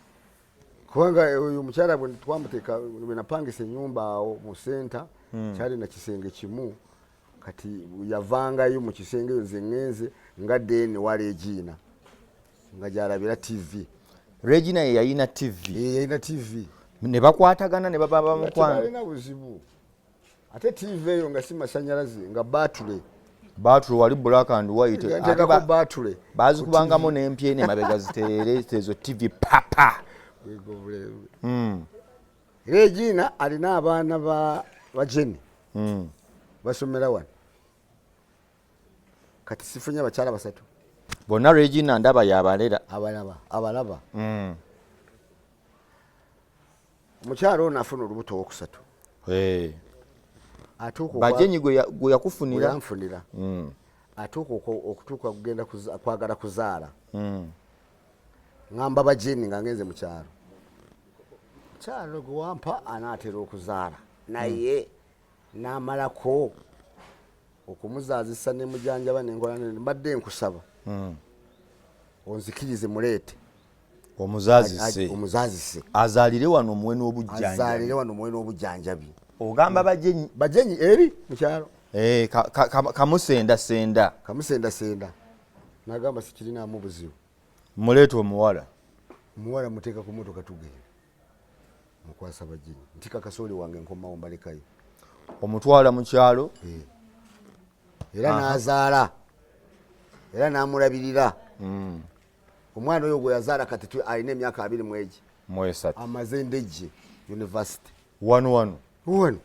kubanga oyo omukyala bwe twamuteeka, bwe napangisa ennyumba awo mu senta, kyali na kisenge kimu. Kati yavangayo mu kisenge eyo, nze ŋŋenze nga deeni wa Regina nga gyalabira TV. Regina ye yayina TV? Yalina TV. Ne bakwatagana ne baba bamukwano? Tebalina buzibu. Ate TV eyo nga si masanyalaze, nga batule. Batule wali black and white. Ate nteekako batule. Bazikubangamu n'empyene emabega zitereere ezo TV papa. Bwego bulembe. Regina alina abaana ba Jenny. Basomera wano. Kati sifunye abakyala basatu. Bonna Regina ndaba yabalera. Abalaba, abalaba. Omukyala ono afuna olubuto owokusatu. Atuuka Bajenyi gwe yakufunira? Yanfunira. Atuuka okutuuka kugenda kwagala kuzaala. Ŋŋamba Bajeni nga ngenze mu kyalo, mukyalo gwe wampa anaatera okuzaala, naye n'amalako okumuzaazisa ne mujanjaba nenkola, mbadde nkusaba onzikirize muleete. Omuzaazise. Omuzaazise. Azaalire wano omuwe n'obujjanjabi. Azaalire wano omuwe n'obujjanjabi. Ogamba Bajenyi? Bajenyi eri mukyalo. Kamusendasenda. Kamusendasenda, nagamba sikirinaamu buzibu. Muleete omuwala. Omuwala muteeka ku motoka, tugenda mukwasa Bajenyi nti kakasooli wange, nkomawo mbalekayo. Omutwala mu kyalo. Era n'azaala era n'amulabirira. Omwana oyo gwe yazaala kati alina emyaka 23. 3. Amaze Ndejje University. Wano wano? Wano.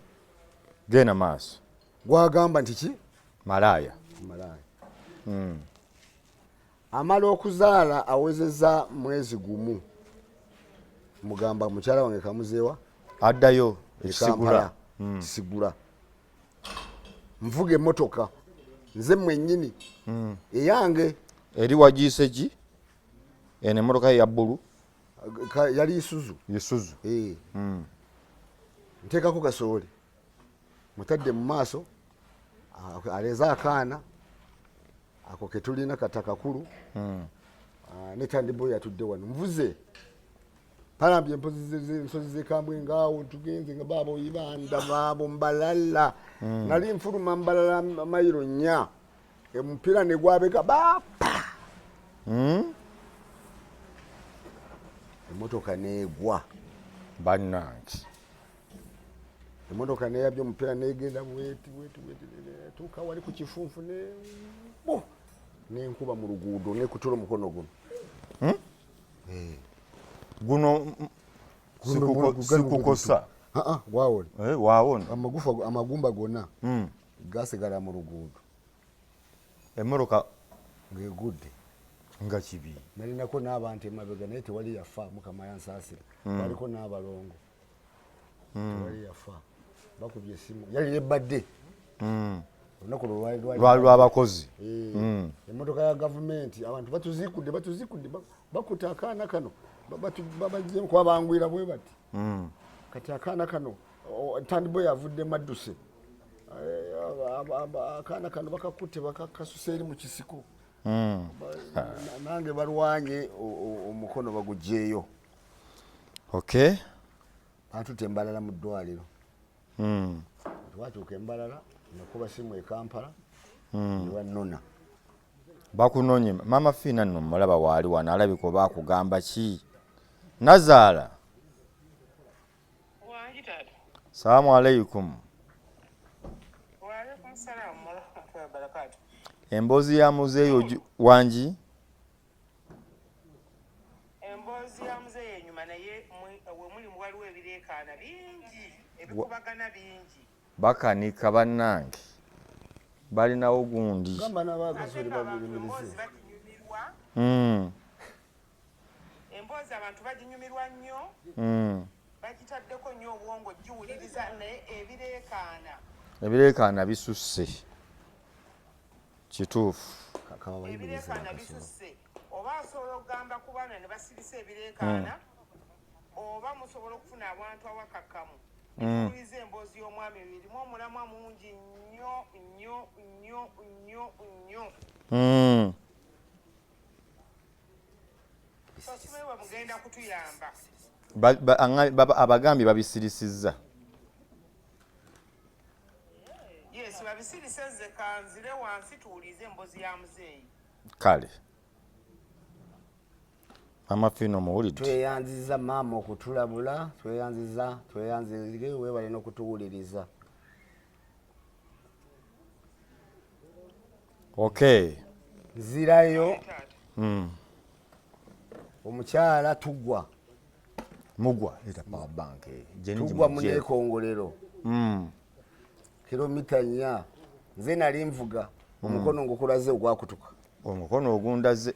Genda maaso. Gwagamba nti ki? Malaaya. Malaaya. Amala okuzaala, awezeza mwezi gumu, mugamba mukyala wange kamuzeewa. Addayo. E ekisigula. Kampala, Kisigula. Nvuga emotoka nze mwennyini eyange. Eri wagiise ki eno emotoka ye ya bbulu? Yali Isuzu. Isuzu. Eh. Nteekako kasooli, mutadde mu maaso, aleeze akaana ako ketulina kata kakulu. Ne tandiboy atudde wano, nvuze palambye ensozi zekambwe ngaawo tugenze nga baabo Ibanda, baabo Mbalala. Nali nfuluma Mbalala mayiro 4, omupiira ne gwabeka bapa, emotoka negwa. Bannange! Emotoka neyabye omupiira negenda bweti bweti bweti, tuuka wali ku kifunfu ne bo nenkuba mu luguudo, nekutula omukono guno. Guno sikukosa? Ah, ah, gwawona. Eh, wawona. Amagufa, amagumba gonna gasigala mu luguudo. Emmotoka ng'egudde. Nga kibi. Nalinako n'abantu emabega, naye tewali yafa, Mukama yansaasira. Baliko n'abalongo, tewali yafa. Bakubye esimu, yali ebbadde olunaku lwe lwali lwali lw'abakozi. Eh, emmotoka ya gavumenti, abantu batuzikudde, batuzikudde, bakuta akaana kano, babajjemu kuba bangwira bwe bati. Kati akaana kano, tandiboy avuddemu adduse. Eh, akaana kano bakakutte, bakakasusa eri mu kisiko. Nange balwanye omukono bagugyeyo. Batutte Embalala mu ddwaliro. Twatuuka Embalala, nakuba simu e Kampala ne bannona. Bakunonye. Maama Fiina nno mulaba waali wano, alabika oba akugamba ki nazaala. Wangi taata. Salaamu aleikum. Emboozi ya muzeeyi wangi? Emboozi ya muzeeyi enyuma, naye wemuli waliwo ebireekaana bingi, ebikubagana bingi. Bakanika bannange, balinawo gundi. Gamba n'abakasoli babirimirise. Emboozi abantu baginyumirwa nnyo, bagitaddeko nnyo obwongo giwuliriza, naye ebireekaana Ebireekaana bisusse, kituufu. Ebireekaana bisusse. Oba asobola okugamba ku baana ne basirisa ebireekaana, oba musobola okufuna abantu awakakkamu netuwuliriza emboozi y'omwami oyo, erimu omulamwa mungi nnyo nnyo nnyo nnyo nnyo. So simanyi bwe mugenda kutuyamba. Abagambye babisirisizza. Yes, babisirise, nze kanzire wansi tuwulirize emboozi ya muzeeyi. Kale Mama Fino, muwulidde. Tweyanziza maama okutulabula, tweyanziza, tweyanzige, webale n'okutuwuliriza. Okay. Nzirayo. Taata. Omukyala tugwa. Mugwa eta power bank tugwa munekongolero kilomita 4, nze nali nvuga, omukono ngukulaze ogwakutuka. Omukono ogundaze.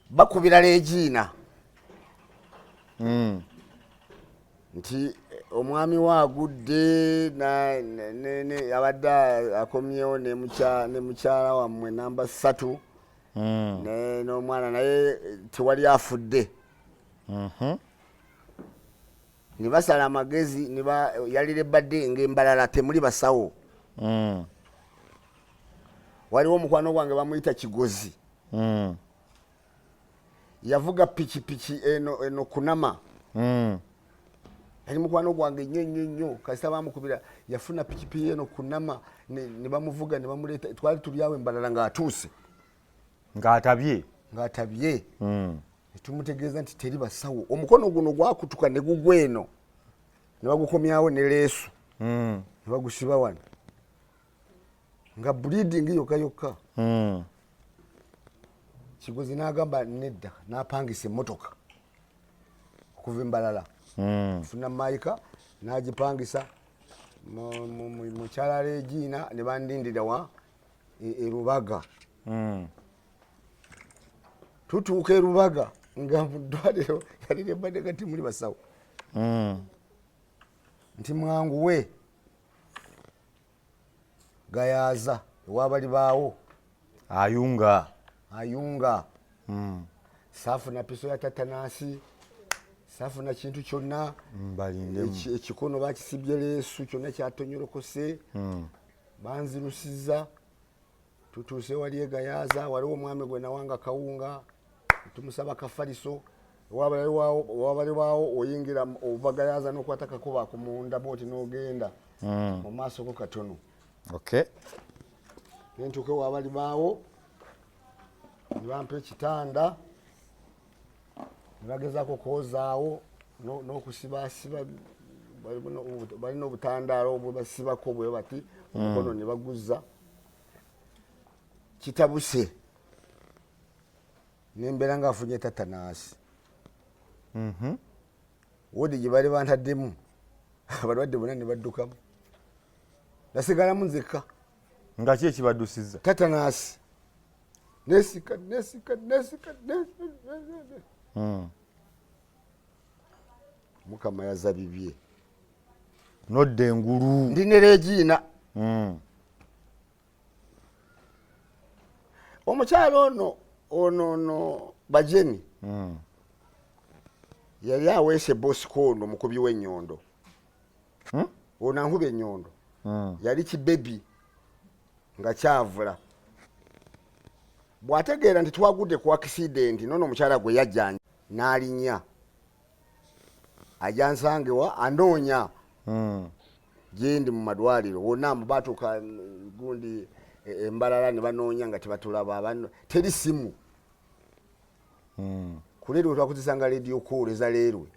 Bakubira Legiina nti omwami we agudde abadde akomyewo ne mukyala wammwe namba 3 n'omwana, naye tewali afudde. Ne basala amagezi ne yalira ebbadde ng'embalala temuli basawo. Waliwo omukwano gwange bamuyita Kigozi. Yavuga pikipiki eno eno kunama. Yali mukwano gwange nnyo nnyo nnyo. Kasita bamukubira, yafuna pikipiki eno kunama ne bamuvuga ne bamuleeta. Twali tuli awo embalala ng'atuuse. Ng'atabye. Ng'atabye. Netumutegeeza nti teri basawo, omukono guno gwakutuka ne gugwa eno, ne bagukomyawo ne leesu ne bagusiba wano nga bleeding yokka yokka. Kigozi n'agamba nedda, n'apangisa emmotoka okuva embalala. Funa maika n'agipangisa mukyala Regina, ne bandindira wa erubaga. Tutuuka erubaga nga mu ddwaliro yali lebadde nga timuli basawo. Nti mwanguwe Gayaza ewabali baawo. Ayunga. Ayunga. Saafuna piso ya tatanasi, saafuna kintu kyonna. Balindemu. Ekikono bakisibye leesu, kyonna kyatonyorokose. Banzirusiza, tutuuse wali egayaza, waliwo omwami gwe nawanga kawunga, tumusaba kafaliso. Wabali waawo oyingira ova Gayaza n'okwata kakuba ako munda bwoti n'ogenda mu maaso go katono. Nentuuka ewabali baawo, ne bampa ekitanda, ne bagezaako okwozaawo n'okusibasiba. Balina obutandaalo bwe basibako bwe bati omukono ne baguzza kitabuse, nembeera nga afunye tatanasi. Wodi gye bali bantaddemu abalwadde bonna ne baddukamu, nasigalamu nzekka. Nga ki ekibaddusiza? Tatanasi, nesika nesika nesika. Mukama yaza bibye. Nodda engulu. Ndi ne Regiina. Omukyalo ono ono ono bajeni yali aweese Bosco ono omukubi w'ennyondo. Ono ankuba ennyondo. Yali kibebi nga kyavula, bw'ategeera nti twagudde ku accident, nono omukyala gwe yajja n'alinnya ajja nsangewa anoonya gyendi mu madwaliro wonna. Mbu batuuka gundi embalala ne banoonya nga tebatulaba. Teri simu. Ku leerwe twakozesanga radio call eza leerwe.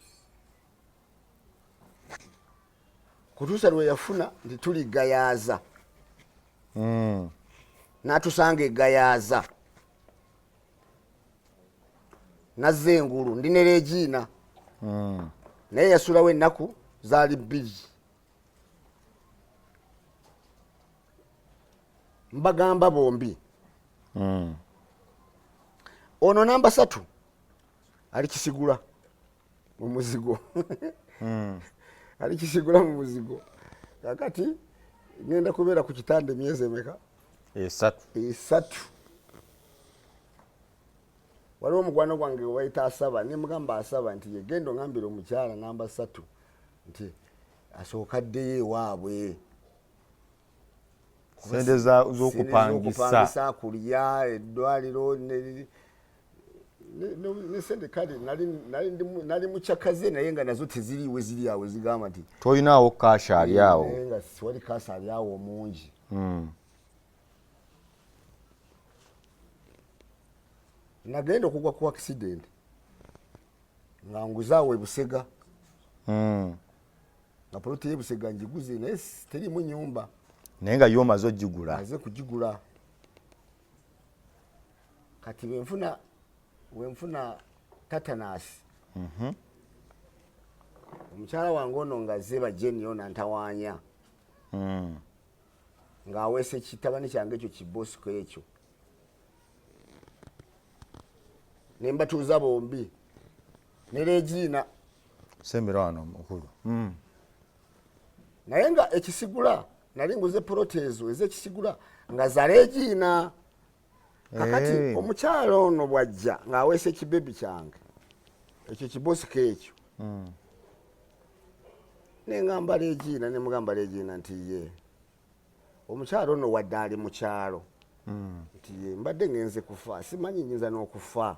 Kutuusa lwe yafuna nti tuli Gayaaza. N'atusanga e Gayaaza, nazza engulu ndi ne Regiina. Naye yasulawo ennaku zaali 2. Mbagamba bombi. Ono namba 3 ali Kisigula mu muzigo. Ali Kisigula mu muzigo. Kakati ngenda kubeera ku kitanda emyezi emeka? 3. 3. Waliwo omukwano gwange gwe bayita Asaba, ne mugamba Asaba nti ye genda ongambire omukyala namba 3 nti asooka addeyo ewaabwe. Sente z'okupangisa. Z'okupangisa, kulya, eddwaliro, ne sente kale nali mukyakaze naye nga nazo teziriiwe ziri awo zigamba nti tolinaawo kaasi ali awo. Naye nga siwali kaasi ali awo omungi. Nagenda okugwa ku accident nga nguzaawo e Busega. Nga poloti y'e Busega ngiguze naye teriimu nnyumba. Naye nga yo omaze ogigula. Maze kugigula. Kati bwe nfuna tetanus. Omukyala wange ono nga azze bajeni ono antawaanya. Ng'aweesa ekitabani kyange ekyo kibosiko ekyo. Ne mbatuuza bombi. Ne Regiina. Sembera wano mukulu. Naye nga ekisigula nali nguze poloti ezo ez'ekisigula nga za Regiina. Kakati omukyala ono bw'ajja ng'aweesa ekibebi kyange ekyo kibosiko ekyo. Ne ngamba Regiina, ne mugamba Regiina nti ye omukyala ono wadde ali mu kyalo. Nti ye mbadde ngenze kufa, simanyi nnyinza n'okufa.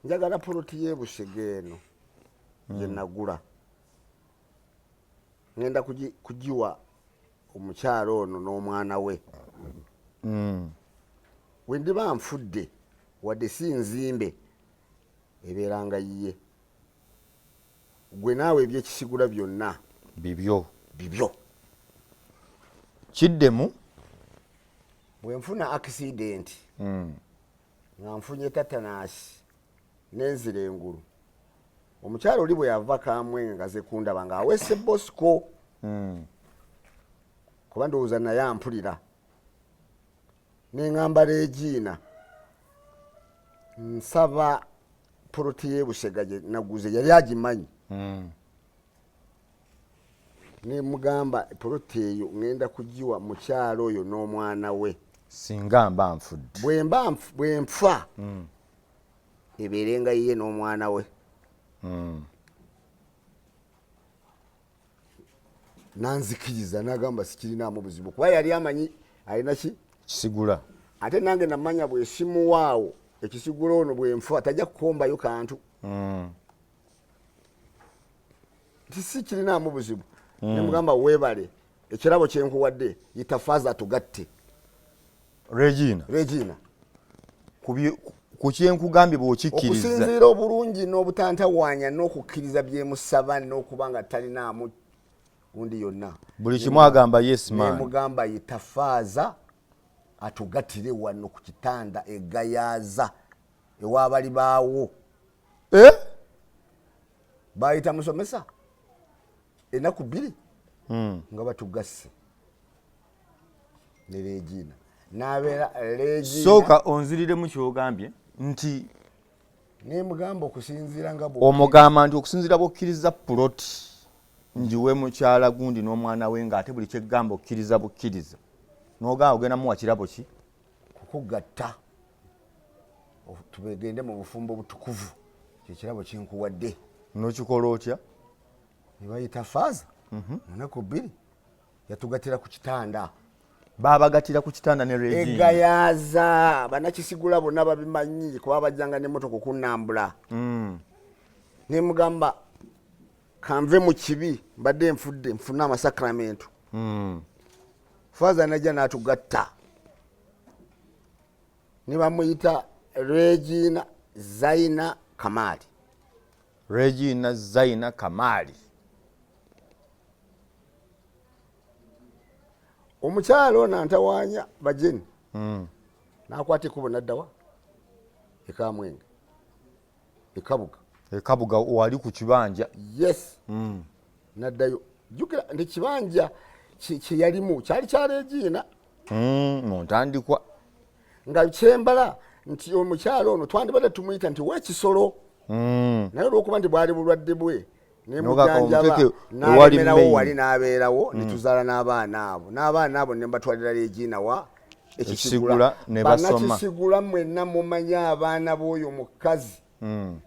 Njagala poloti y'e Busega eno gye nagula. Ngenda kugiwa omukyala ono n'omwana we. We ndiba nfudde wadde si nzimbe ebeeranga yiye. Gwe naawe ebyekisigula byonna bibyo. Bibyo. Kiddemu. Bwe nfuna accident nga nfunye tetanus n'enzira engulu. Omukyala oli bwe yava Kamwenge nga ze kundaba ng'aweese Bosco. Kuba ndowooza naye ampulira. Ne ŋŋamba Regiina nsaba poloti y'e Busega gye naguze yali agimanyi. Ne mugamba poloti eyo ŋŋenda kugiwa mukyala oyo n'omwana we. Singa mba nfudde. Bwe mba bwe nfa, ebeerenga yiye n'omwana we. Nanzikiriza n'agamba sikirinaamu buzibu kuba yali amanyi alina ki? Kisigula. Ate nange namanya bwe simuwaawo ekisigula ono bwe nfa tajja kukombayo kantu. Nti si kirinaamu buzibu. Ne mugamba weebale ekirabo kye nkuwadde yita faaza atugatte. Regiina. Regiina. Ku kye nkugambye bw'okikkiriza. Okusinziira obulungi n'obutantawaanya n'okukkiriza bye musaba n'okuba nga talinaamu gundi yonna. Buli kimu agamba yes man. Ne mugamba yita faaza atugattire wano ku kitanda e Gayaza ew'abali baawo. Bayita musomesa ennaku 2 nga batugasse ne Regiina. N'abeera Regiina. Sooka onziriremu ky'ogambye nti ne mugamba okusinziira nga bw'okkiriza. Omugamba nti okusinziira bw'okkiriza puloti ngiwe mukyala gundi n'omwana we ng'ate buli kyeggamba okkiriza bukkiriza. N'ogamba ogenda muwa kirabo ki? Kukugatta. Tugende mu bufumbo obutukuvu. Kye kirabo kye nkuwadde. N'okikola otya? Ne bayita faaza. Ennaku 2 yatugattira ku kitanda. Baabagatira ku kitanda ne Regiina. Egayaza bannakisigula bonna babimanyi kuba bajjanga n'emmotoka okunnambula. Ne mugamba kanve mu kibi mbadde nfudde nfune amasakramentu. Faaza n'ajja n'atugatta. Ne bamuyita Regiina Zaina Kamali. Regiina Zaina Kamali. Omukyalo ono antawanya bajeni. Nakwata ekkubo naddawa ekamwenge ekabuga. Ekabuga wali ku kibanja. Yes. Naddayo, jjukira nti kibanja kyeyalimu kyali kya Regiina. Mu ntandikwa. Nga kyembala nti omukyalo ono twandibadde tumuyita nti wekisolo. Naye olwokuba nti bwali bulwadde bwe nemujanjaba nalemerawo wali n'abeerawo, netuzaala n'abaana abo, n'abaana abo ne mbatwalira Regiina wa Ekisigula. Bannakisigula mwenna mumanyi abaana b'oyo mukazi,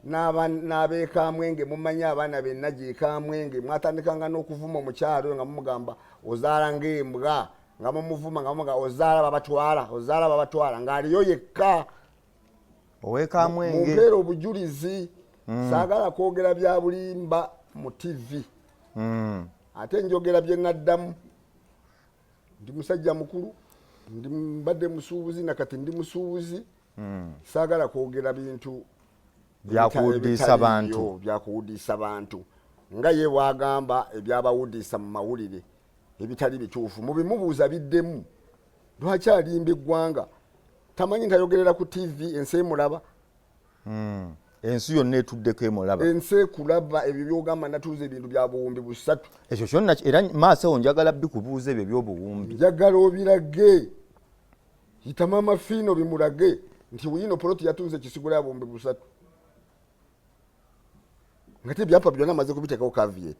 n'abeekamwenge mumanyi abaana benna gyekamwenge. Mwatandikanga n'okuvuma omukyalo oyo nga mumugamba ozaala ng'embwa, nga mumuvuma, nga mumugamba ozaala babatwala, ozaala babatwala, ng'aliyo yekka. Owekamwenge. Mumpeera obujulizi. Saagala kwogera bya bulimba mu TV. Ate njogera bye naddamu. Ndi musajja mukulu, ndi mbadde musuubuzi, nakati ndi musuubuzi. Saagala kwogera bintu byakuwudiisa bantu. Byakuwudiisa bantu, nga ye bwagamba ebyabawudiisa mu mawulire ebitali bituufu. Mubimubuuza biddemu. Lwaki alimba eggwanga? Tamanyi nti ayogerera ku TV, ensi emulaba. Ensi yonna etuddeko emulaba. Ensi ekulaba. Ebyo byogamba natuuza ebintu bya 3000. Ekyo kyonna era maaso awo njagala bikubuuza ebyo ebyobuwumbi. Njagala obirage. Yita Maama Fiino bimulage nti wino poloti yatunze ekisigula ya 3000, nga te ebyapa byonna amaze kubiteekawo caveat.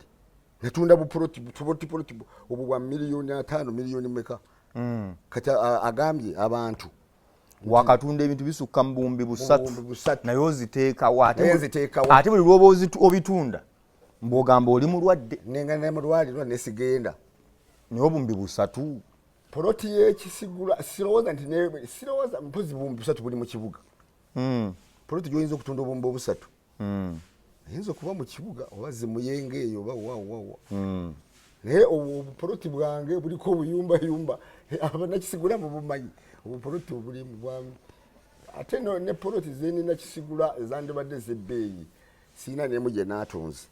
Natunda bupoloti, poloti, poloti obwo bwa 5 miliyoni, miliyoni meka. Kati agambye abantu Wakatunda ebintu bisukka mu 3000. 3000. Naye oziteekawo ate. Naye nziteekawo. Ate buli lwoba obitunda mbwogamba oli mulwadde. Nenga nemulwaliro nesigenda. Naye 3000. Poloti y'ekisigula sirowooza nti sirowooza mpozi 3000 buli mu kibuga. Poloti gyoyinza okutunda 3000 ayinza okuba mu kibuga oba zimuyenge eyo oba wawawa. Naye obupoloti bwange buliko obuyumbayumba, abanakisigula mubumanyi obupoloti obulimu bwange. Ate ne poloti zenina kisigula ezandibadde zebbeeyi, sirina nemu gye naatunze.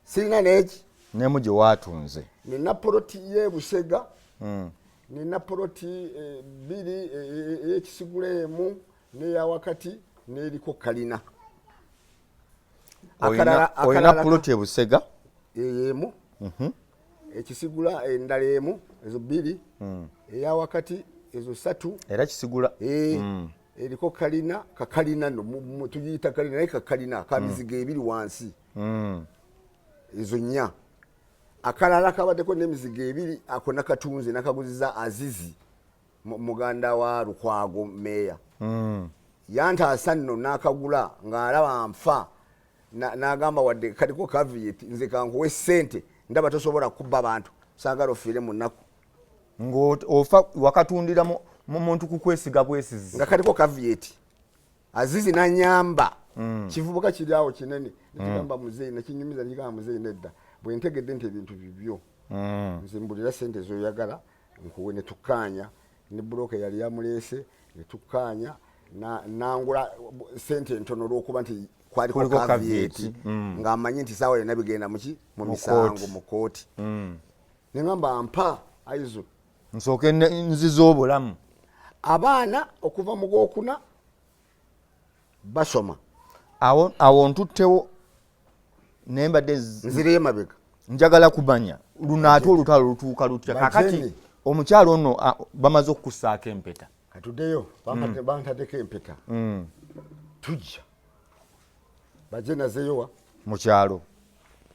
Sirina neki. Nemu gye waatunze. Nina poloti y'ebusega. Nina poloti bbiri, ey'ekisigula emu n'eyawakati n'eriko kalina. Olina poloti ebusega. Emu ekisigula, endala emu, ezo bbiri. Eyawakati ezo ssatu. Era kisigula. Eh, eriko kalina, kakalina no tugiyita kalina, naye kakalina kamizigo ebiri wansi. Ezo nnya. Akalala kabaddeko n'emizigo ebiri, ako nakatunze, nakaguziza Azizi, muganda wa Lukwago meeya. Yantaasa nno n'akagula ng'alaba nfa. N'agamba wadde kaliko caveat, nze kankuwe ssente, ndaba tosobola kubba bantu, saagala ofiire mu nnaku. Ng'ofa wakatundira mu muntu kukwesiga bwesizi. Nga kaliko caveat. Azizi nanyamba. Kivubuka kiri awo kinene nekigamba muzeeyi, nekinyumiza nekigamba muzeeyi nedda, bwe ntegedde nti ebintu bibyo, nze mbulira sente zoyagala nkuwe. Netukkaanya ne buloka eyali yamuleese, netukkaanya nangula sente ntono olwokuba nti kwaliko kuliko caveat. Caveat. Ng'amanyi nti saawa yonna bigenda muki mu mu misango kooti. Mu kooti. Neŋamba mpa aizo. Nsooke nziza obulamu. Abaana okuva mu gwokuna basoma. Awo ntuttewo naye mbadde nzireyo emabega. Njagala kumanya luno ate olutalo lutuuka lutya kakati. Bajeni. Omukyalo ono bamaze okukussaako empeta. Katuddeyo, bantaddeko empeta. Tujja baje nazeyowa. Mu kyalo.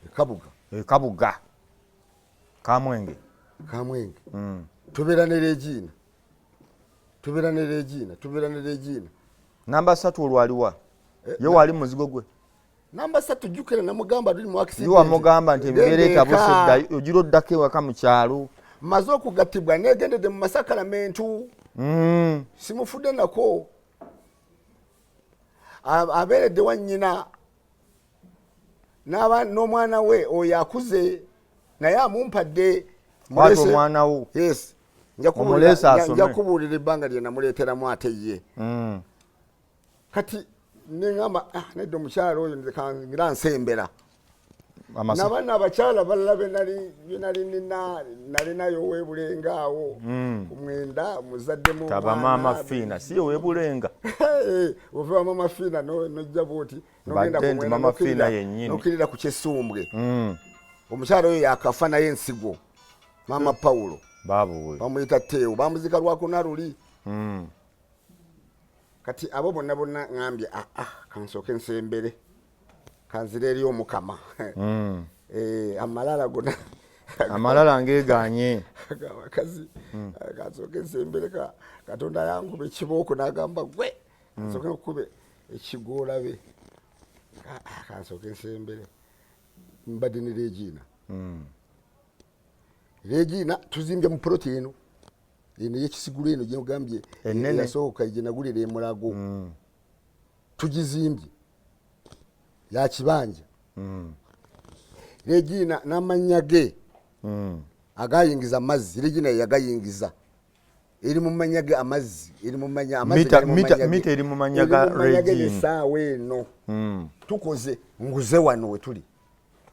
Ekabuga. Ekabuga Kamwenge. Kamwenge. Tubeera ne Regina, tubeera ne Regina, tubeera ne Regina. Namba 3 olwaliwa? Eh, ye wali muzigo gwe. Namba 3, jjukira namugamba tuli mu accident. Ye wamugamba nti embeera Genda etabuse. eka. Ddayo ogira oddako ewaka mu kyalo. Maze okugattibwa negendedde mu masakalamentu. Simufudde nako. Abeeredde wa nnyina n'omwana we oyo akuze naye amumpadde. Kwata omwana wo. Yes. Omuleese asome. Nja kubuulira ebbanga lye namuleeteramu ate ye. Kati neŋamba, ah, nedda, omukyalo oyo nze kangira nsembera. Nabana abakyala balala benali nina nalinayo owebulenga awo hmm. kumwenda muzaddemu taba maama fiina si owebulenga. Ova maama fiina nojja bwoti nogenda kumwenda mama fiina yennyini nokirira ku kyesumbwe hmm. Omukyala oyo yakafa naye ensigo maama Paulo babuwe bamuyita Teewo bamuzika lwakuna luli hmm. Kati abo bonna bonna ŋambye aa ah, ah, kansooke nsembere kanzire eri omukama hmm. eh, amalala gona amalala ngeganye abakazi hmm. kansooke nsembere katonda yankuba ekibooko nagamba gwe kansooke nkukube ekigolabe ah, kansooke nsembere mbadde ne Regina Regina tuzimbye mu poloti eno eno eyekisigulu eno gyegambye eyasooka gyenagulira emulago mm. Tugizimbye yakibanja mm. Regina n'amannya ge mm. agayingiza amazzi Regina yeyagayingiza eri mu mannya ge amazzi eri mu mannya amazzi eri mu mannya ga Regina essaawa eno mm. Tukoze nguze wano wetuli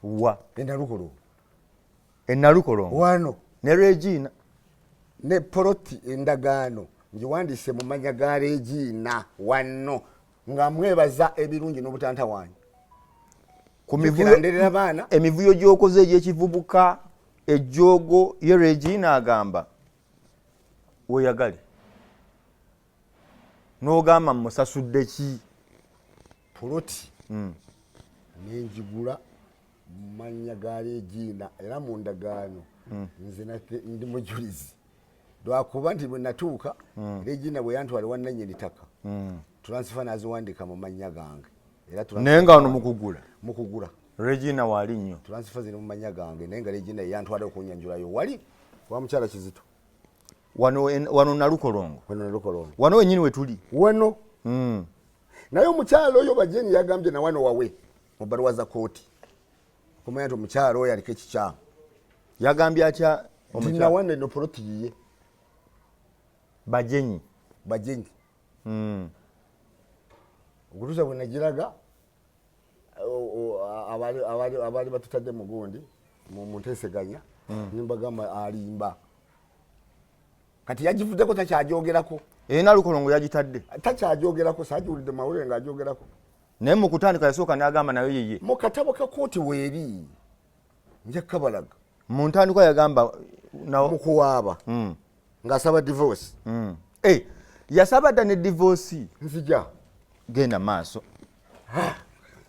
wa enalukolongo enalukolongo wano ne Regina ne poloti endagaano ngiwandiise mu mannya ga Regina wano nga mwebaza ebirungi n'obutantawaanya ku mivuyo baana emivuyo gy'okoze egy'ekivubuka ejjoogo ye Regina agamba weyagale n'ogamba musasudde ki poloti hmm. Nenjigula mu mannya ga Regina era mu ndagaano hmm. Nze ndi mujulizi lwakuba nti bwe natuuka hmm. Regina bwe yantwala wannannyini ttaka transfer naziwandika mu mannya gange era naye nga wano mukugula mukugula Regina wali nnyo transfer ziri mu mannya gange naye nga Regina yantwala okunyanjulayo wali wa mukyala Kizito wano wano Nalukolongo wano Nalukolongo wano wenyini wetuli wano mm. Naye omukyala oyo Bajeni yagambye na wano wawe mu bbaluwa za kooti okumanya nti omukyala oyo aliko ekikyamu yagambye atya nti nawano eno poloti yiye Bajenyi Bajenyi mm. Okutuusa bwe nagiraga abaali batutadde mu gundi mu nteeseganya mm. Nimbagamba alimba kati yagivuddeko takyagyogerako era Nalukolongo yagitadde takyajogerako sagiwulidde mawulire ng'ajogerako naye mu kutandika yasooka n'agamba nayo yeye mu katabo ka kooti weeri nja kabalaga mu ntandikwa yagamba mu kuwaaba mm. Ng'asaba divorce mm. Eh, yasaba dda ne divorce nzija genda maaso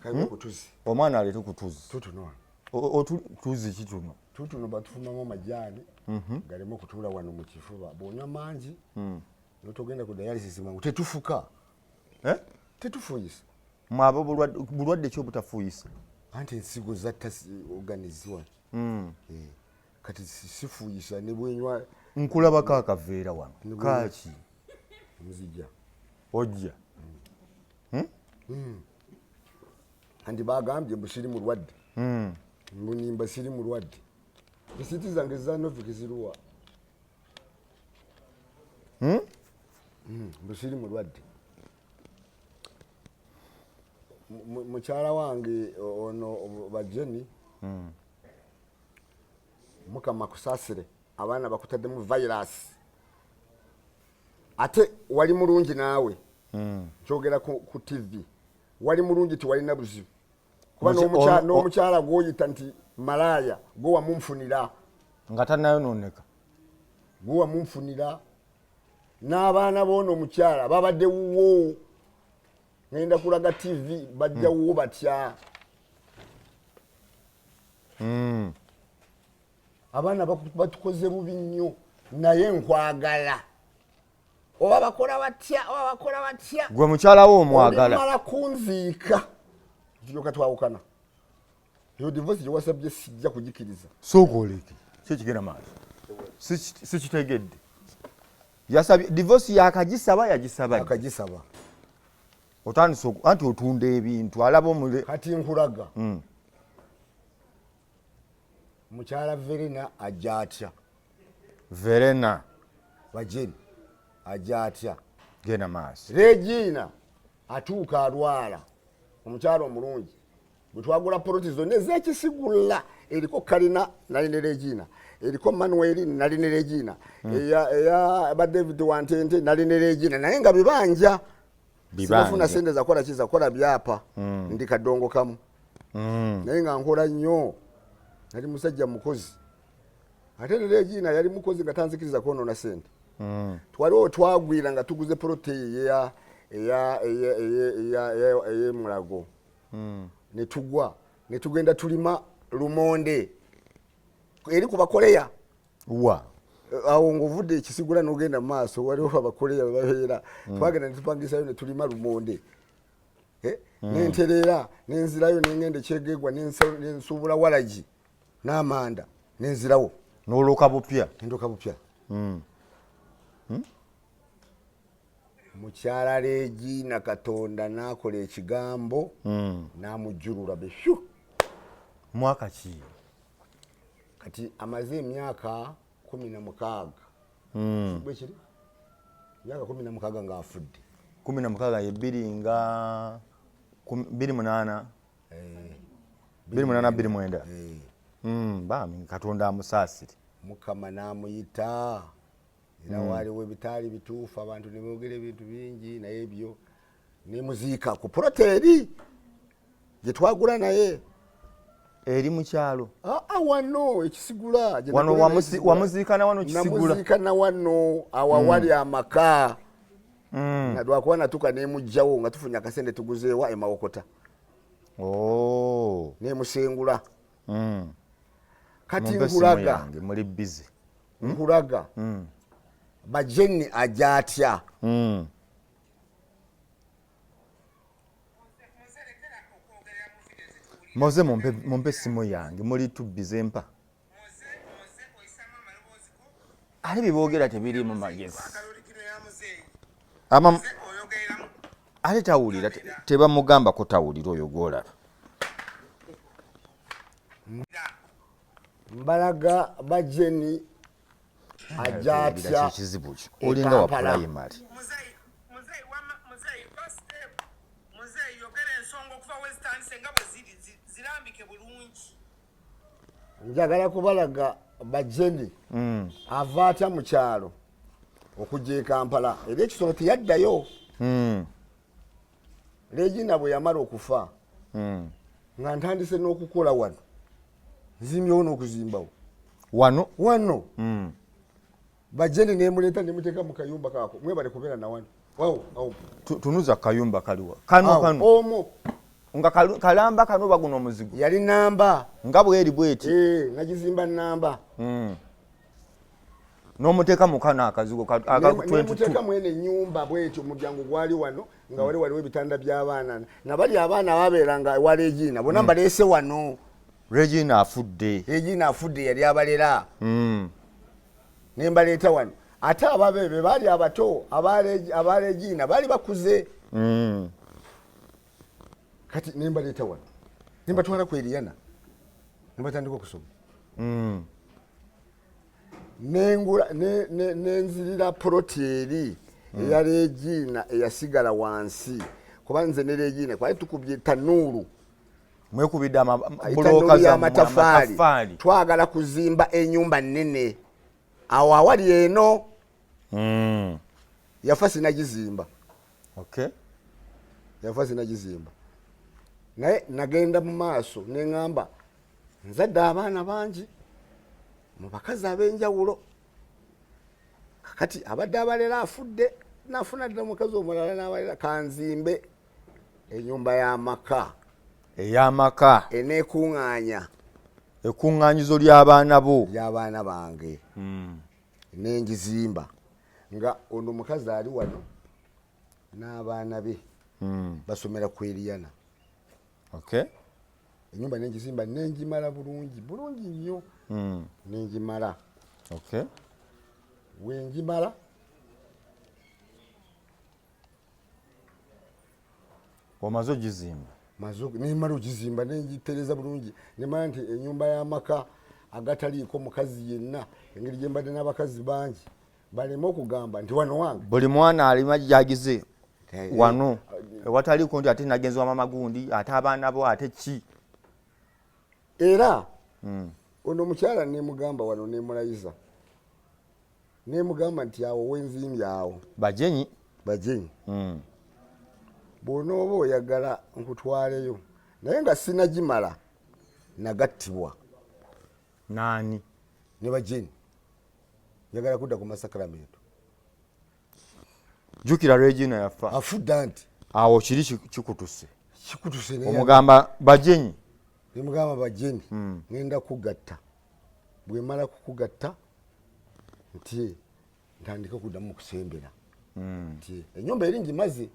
hmm? Kutuzi omwana aleete kutuzi tutuno tuzi kituno tutuno batufumamu amajaani mhm. Galeme okutuula wano mu kifuba bwonywa mangi mm. Notogenda ku dialysis mangu tetufuka eh? Tetufuuyisa mwaba bulwadde ki obutafuuyisa anti ensigo zatta organizi wano mm. Eh, kati sifuuyisa ne bwenywa nkulabako akaveera wano kaki nzija ojja hmm? Hmm? Anti bagambye mbu siri mulwadde hmm. Mbunimba siri mulwadde risiiti zange za Novik ziruwa mbu siri mulwadde mukyala wange ono bajeni mukama kusasire abaana bakutaddemu virus ate wali mulungi naawe nkyogera ku tv wali mulungi tiwalina buzibu kuba n'omukyala gwoyita nti malaaya gwe wamunfunira nga tanayononeka gwe wamunfunira n'abaana boona omukyala babadde wuwo ngenda kulaga tv bajja hmm. wuwo batya hmm. Abaana batukoze bubi nnyo naye nkwagala oba bakola batya oba bakola batya gwe mukyala wo omwagala mala kunziika tulyoka twawukana eyo divorce gyewasabye sijja kugikiriza sooka oleke ki ekigenda maaso sikitegedde yasabye divorce yakagisaba yagisaba akagisaba otandise anti otunda ebintu alaba omule kati nkulaga mm. Mukyala Verena ajja atya Verena Bajeni ajja atya genda maaso Regina atuuka alwala omukyala omulungi Bwe twagula poloti zonna ez'ekisigula, eriko Kalina nali ne Regina, eriko Manuel nali ne Regina, eya ba David Wantente nali ne Regina, naye nga bibanja. Bibanja. Sinafuna sente zakola ki, zakola byapa. Ndi kadongo kamu. Naye nga nkola nnyo, nali musajja mukozi, ate ne Regina yali mukozi nga tanzikiriza kwonoona sente. Twaliwo twagwira nga tuguze poloti eyo ey'emulago, ne tugwa ne tugenda tulima lumonde eri ku Bakoleya. Wa? Awo ng'ovudde ekisigula n'ogenda mu maaso, waliwo Abakoleya webabeera. Twagenda ne tupangisayo ne tulima lumonde. Nentereera, nenzirayo, nengenda ekyegegwa, nensuubula walagi n'amanda, nenzirawo. N'oluka bupya. Endoka bupya. Mukyala Regina, Katonda n'akola ekigambo, n'amujjulula behyu. Mwaka ki? Kati amaze emyaka 16. Bwe kiri, emyaka 16 ng'afudde. 16 ye bbiri nga 28, 28, 29. Bambi, Katonda amusaasire. Mukama n'amuyita, era waaliwo ebitaali bituufu, abantu ne boogera ebintu bingi, naye ebyo nemuziika ku poloti eri gye twagula naye. Eri mu kyalo? Aa, wano ekisigula gye Wano. Nagula naye Ekisigula. Wamuziika na wano Kisigula? Namuziika na wano awo awali amaka. Na lwakuba natuka nemugjawo nga tufunye akasente, tuguzeewa emawokota. Oh. Nemusengula. Kati Mumpe essimu nkulaga yange, muli busy. Nkulaga bajeni aja atya. Moze, mumpe essimu yange, muli tubbize mpa. Ate byeboogera tebiriimu magezi. Ama ate tawulira, tebamugambako tawulira oyo gwolaba. Mbalaga bajeni aja atya. Kyekizibu kyo, olinga wa Kampala. Primary. Muzeeyi, wama muzeeyi, go step. Muzeeyi, yogera ensonga okuva we zitandise nga bwe ziri, zirambike bulungi. Njagala kubalaga bajeni ava atya mu kyalo okujja e Kampala, era ekisolo teyaddayo. Regina bwe yamala okufa, nga ntandise n'okukola wano, nzimbyewo n'okuzimbawo. Wano? Wano. Bajeni nemuleeta, nemuteeka mu kayumba kaako. Mwebale kubeera na wano. Awo, awo. Tunuza kayumba kaliwa kano? Awo, Kano? Omwo. Nga kalamba kano oba guno omuzigo? Yali namba. Nga bweri bweti? Eh, nagizimba namba. N'omuteeka mu kano akazigo aka 22. Nemuteeka mwene enyumba bwetyo. Omulyango gwali wano, nga wali waliwo ebitanda by'abaana, nabali abaana babeeranga ewa Regina bonna, mbaleese wano. Regina afudde. Regina afudde, yali abalera. Nembaleeta wano, ate ababe be baali abato, aba Regina baali bakuze. Kati nembaleeta wano, nembatwala ku Eriyana, nembatandika okusoma. Nengula nenzirira poloti eri eya Regina eyasigala wansi, kuba nze ne Regina kwali tukubye tanuulu. Mwekubidde Tanuulu bulooka zammwe. y'amatafaali. Amatafaali. Twagala kuzimba enyumba nnene awo awali eno. Yafa sinagizimba. Yafa sinagizimba, naye nagenda mu maaso neŋŋamba nzadde abaana bangi mu bakazi ab'enjawulo. Kakati abadde abalera afudde, nafuna dda omukazi omulala n'abalera, kanzimbe enyumba y'amaka. Ey'amaka. Eneekuŋŋaanya. Ekkuŋŋaanyizo ly'abaana bo. Ly'abaana bange. Nengizimba nga ono omukazi ali wano n'abaana be basomera ku Eriyana. Enyumba nengizimba, nengimala bulungi bulungi nnyo. Nengimala. Wengimala Omaze ogizimba? Nemala ogizimba, nengitereza bulungi, nemala nti enyumba y'amaka agataliiko mukazi yenna, engeri gye mbadde n'abakazi bangi, baleme okugamba nti wano wange. Buli mwana alima gyagize wano, ewataliiko nti ate nagenzi wa mama gundi, ate abaana bo, ate ki. Era ono omukyala nemugamba wano, nemulayiza, nemugamba nti awo wenzimbye awo Bajenyi. Bajenyi. Bw'onooba oyagala nkutwaleyo, naye nga sinagimala, nagattibwa. Nani? Ne bajenyi, njagala kudda ku masakramento. Jjukira Regina yafa. Afudde nti Awo kiri kikutuse. Kikutuse naye. Omugamba bajenyi. Nemugamba, bajenyi, ngenda kugatta, bwemala kukugatta nti ntandike okuddamu okusembera, nti enyumba eri ngimaze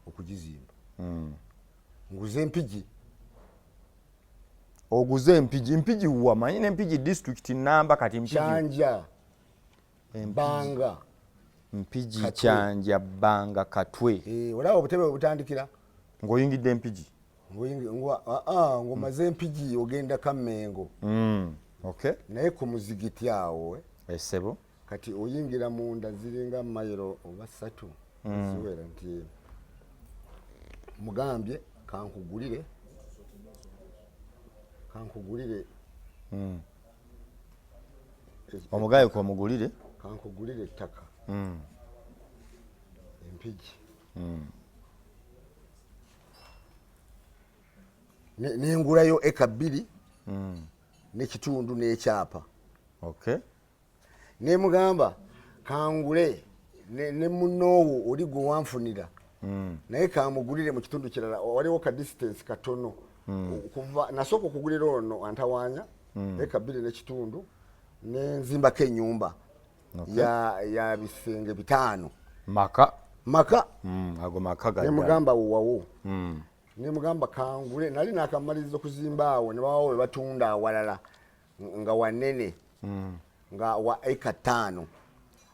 okugizimba, nguze Empigi. Oguze Empigi. Mpigi wamanyi nempigi district namba kati Mpigi? Kyanja, Banga. Mpigi. Katwe. Kyanja, Banga, Katwe. Eh, olaba obutebe bwe butandikira. Ng'oyingidde Empigi. Ng'omaze Empigi ogenda Kammengo. Okay. Naye ku muzigiti awo, eh, Esebo. Kati oyingira munda, ziringa mayiro oba 3 ziwera, nti mugambye kankugulire Omugaye komugulire. Kankugulire ettaka Empigi. Nengulayo eka 2 n'ekitundu n'ekyapa. Nemugamba kangule ne munoowo oli gwe wanfunira, naye kamugulire mu kitundu kirala, waliwo ka distance katono. Kuva nasooka okugulira ono antawaanya eka 2 n'ekitundu, nenzimbako enyumba ya bisenge 5. Maka. Maka. Ago maka ga ddala. Nemugamba wowawo, nemugamba kangule, nali nakamaliriza okuzimba awo, ne bawawo we batunda awalala nga wanene, nga wa eka 5.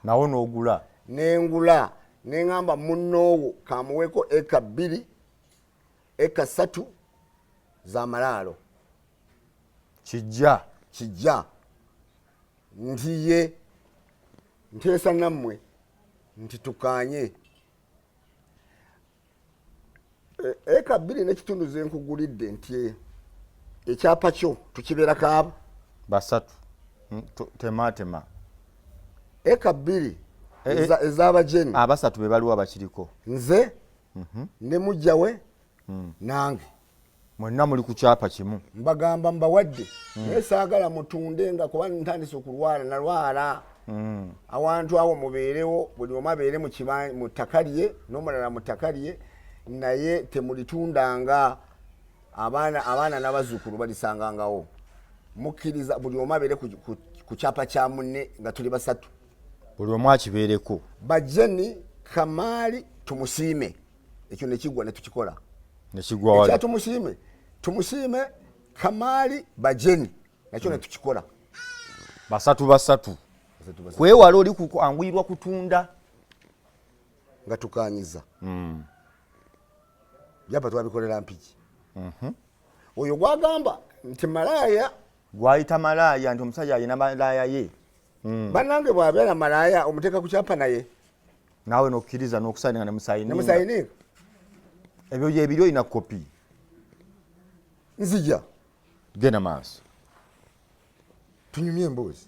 Nawo n'ogula. Nengula, neŋamba munnoowo kamuweeko eka 2, eka 3 z'amalaalo. Kijja. Kijja nti ye nteesa nammwe nti tukanye. Eka 2 n'ekitundu zenkugulidde, nti ekyapa kyo tukibeerako abo Basatu. Tematema. Eka 2 Eh, ez'abajeni. Abasatu be baliwo abakiriko. Nze ne mujja we nange. Mwenna muli ku kyapa kimu. Mbagamba mbawadde, naye saagala mutunde nga kuba ntandise okulwala, nalwala. Awantu awo mubeerewo, buli omu abeere mu ttaka lye n'omulala mu ttaka lye, naye temulitundanga, abaana n'abazzukulu balisangangawo. Mukkiriza buli omu abeere ku kyapa kya munne nga tuli basatu. Buli omu akibeereko. Bajeni Kamaali Tumusiime, ekyo nekigwa netukikola. Nekigwa wali. Ekya Tumusiime, Tumusiime Kamaali Bajeni, nakyo netukikola. Basatu basatu. Basatu basatu. Kwewala oli anguyirwa kutunda. Nga tukanyiza byapa, twabikolera Mpigi. Oyo gwagamba nti malaaya. Gwayita malaaya, nti omusajja alina malaaya ye. Bannange, bw'abeera malaaya omuteeka ku kyapa naye. Naawe nokkiriza n'okusayininga nemusayininga. Nemusayininga. Ebyo gyebiri, olina kopi? Nzija. Genda maaso. Tunyumye emboozi.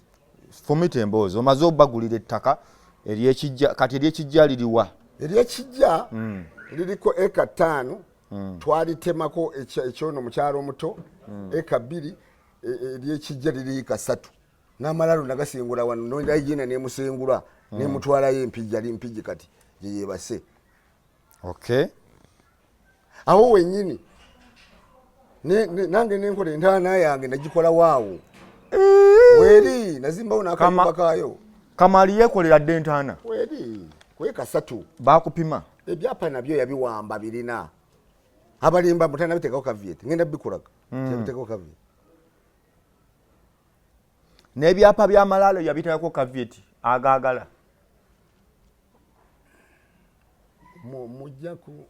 Fumita emboozi. Omaze obagulira ettaka eryekijja, kati eryekijja liriwa? Eryekijja liriko eka 5, twalitemako ekyono mukyalo omuto eka 2, eryekijja liri eka 3, n'amalalo nagasengula wano, noigina nemusengula nemutwalayo Empigi, ali Mpigi kati gyeyebase. Awo wenyini nange nenkola entaana yange, nagikola waawo weri, nazimbawo n'akayumba kaayo. Kamali yeekolera dde entaana. Weri kweka 3. Bakupima. Ebyapa nabyo yabiwamba, birina abalimba mutanabiteekako caveat, ngenda bikulaga, yabiteekako caveat. N'ebyapa by'amalaalo yabiteekako caveat, agaagala. Mujja ku